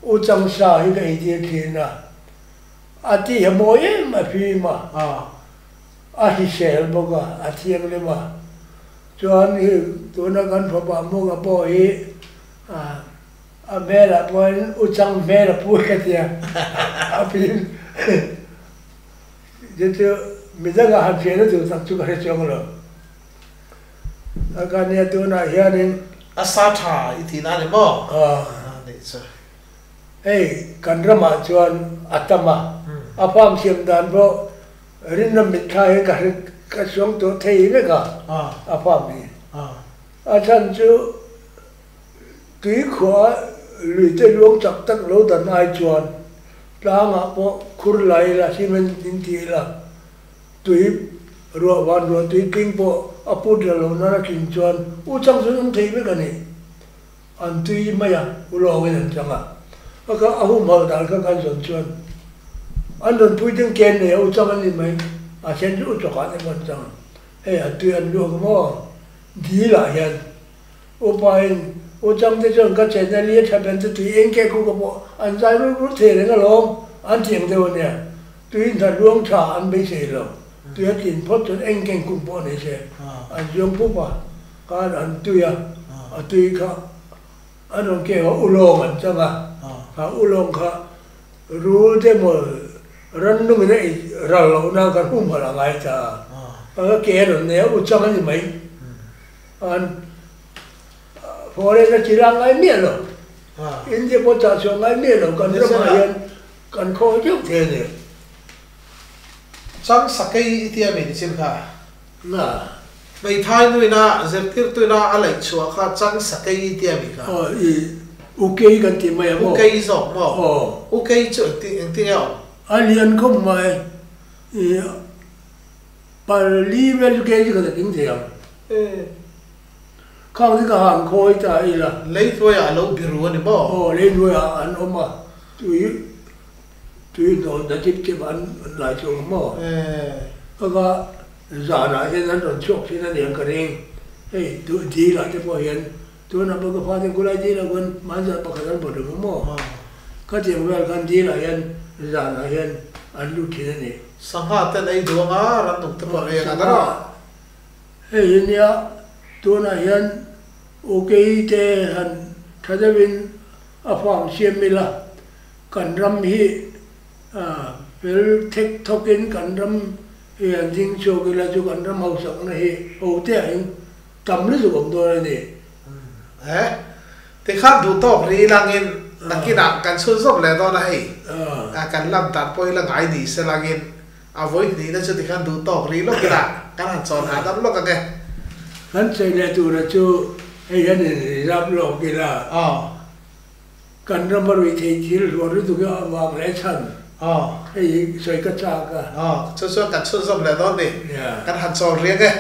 U Chang Sa hi ka eitir thin a, a ti ha mawi em a fim a, a hisel bawk a, a thianghlim a, chuan hi tuna kan fapa Munga pawh hi a hmelah pawhin U Chang hmel a pu ka tia, a fim. Chu chu midanga han hriatna tur tak chu ka hre chuang lo. A ka nia tunah hianin. A sa tha i tih na ni maw? Aw. Nih chu. Hei kan ramah chuan a tam a, a farm siam dan pawh rinna mitthla hian ka hre ka suang tawh thei vek a, a farm hi. A chhan chu Tuikhuah luite luang chak tak lo dan ai chuan tlangah pawh khur la ila, cement in ti ila, tui ruah van ruah tui tling pawh a put la lo nan a tling chuan u chang chu an awm thei vek a ni. An tui mai a, ulawngin an chang a. A kha a humhalh dan kha kan zawn chuan an rawn pui ding ken nei a, u chang an ni mai. A then chu u chawkah te pawh an chang a. Hei an tui an luak maw? Dil ah hian upain u chang te chuan ka chenna li a tha ben te tui eng ke khu ka pawh an zai rut rut thei reng alawm an ti ang deuh a nia. Tui hna luang tha an beisei lo. Tui a tlin phawt chuan eng keng kum pawh nei se an zuang pup a. Khan an tui a, a tui kha an rawn keu a, ulawng an chang a, kha ulawng kha rul te emaw rannung in a ei ral loh nan khan humhalh a ngai ta a, kha kha ke a rawn nei a, u chang a ni mai. An foreign a chi lak ngai miah lo, India pawh chah chhuah ngai miah lo, kan ramah hian kan khaw deuh thei a ni. Chang sakei i tia mi nichin kha. Na. Hmeithai nuina zirtirtuina a laih chhuah kha chang sakei i tia mi kha. Aw i ukei kan tih mai a maw? Ukei zawk maw? Aw. Ukei chu engti engti nge awm? A lian khawp mai i pali vel chu kei chu ka la ding thei ang. E. Khang chu ka han khawi ta ila. Lei hnuaiah a lo biru a ni maw? Aw lei hnuaiah an awm a tui. Tui hnawh na tip tip an lai chu ang maw? Ka ka zanah hian an rawn chhuak thin a niang ka ring. Hei duh dil ah te pawh hian tunah pawh ka fate khulai dil ah khuan hmanzah pakhat an bawrh ang maw? Ka tiang vel khan dil ah hian zanah hian an lut thin a ni. Sangha ten ei duh anga rannung te pawh ei anga dara. Hei hi nia tunah hian ukei te han tha deuhin a farm siam ila. Kan ram hi fel thek thawkin kan ram hi an ding chhuak ila chu kan ram hausakna hi ho te ah in tam lutuk awm dawn a ni. He tikhan duh tawk ri langin nakinah kan chhun zawm leh dawn a hei kan lam dan pawh ila ngai ni se langin a vawi hnihna chu tikhan duh tawk ri lawk ila kan han chawn hahdam lawk ang e. Kan sawi leh tura chu hei hian in rizap lawk ila. Kan ram a ruih theih thil hluar lutuk hi avang leh chhan hei hi sawi ka chak a. Aw, chu chuan kan chhunzawm leh dawn ni. Kan han chawl riang e.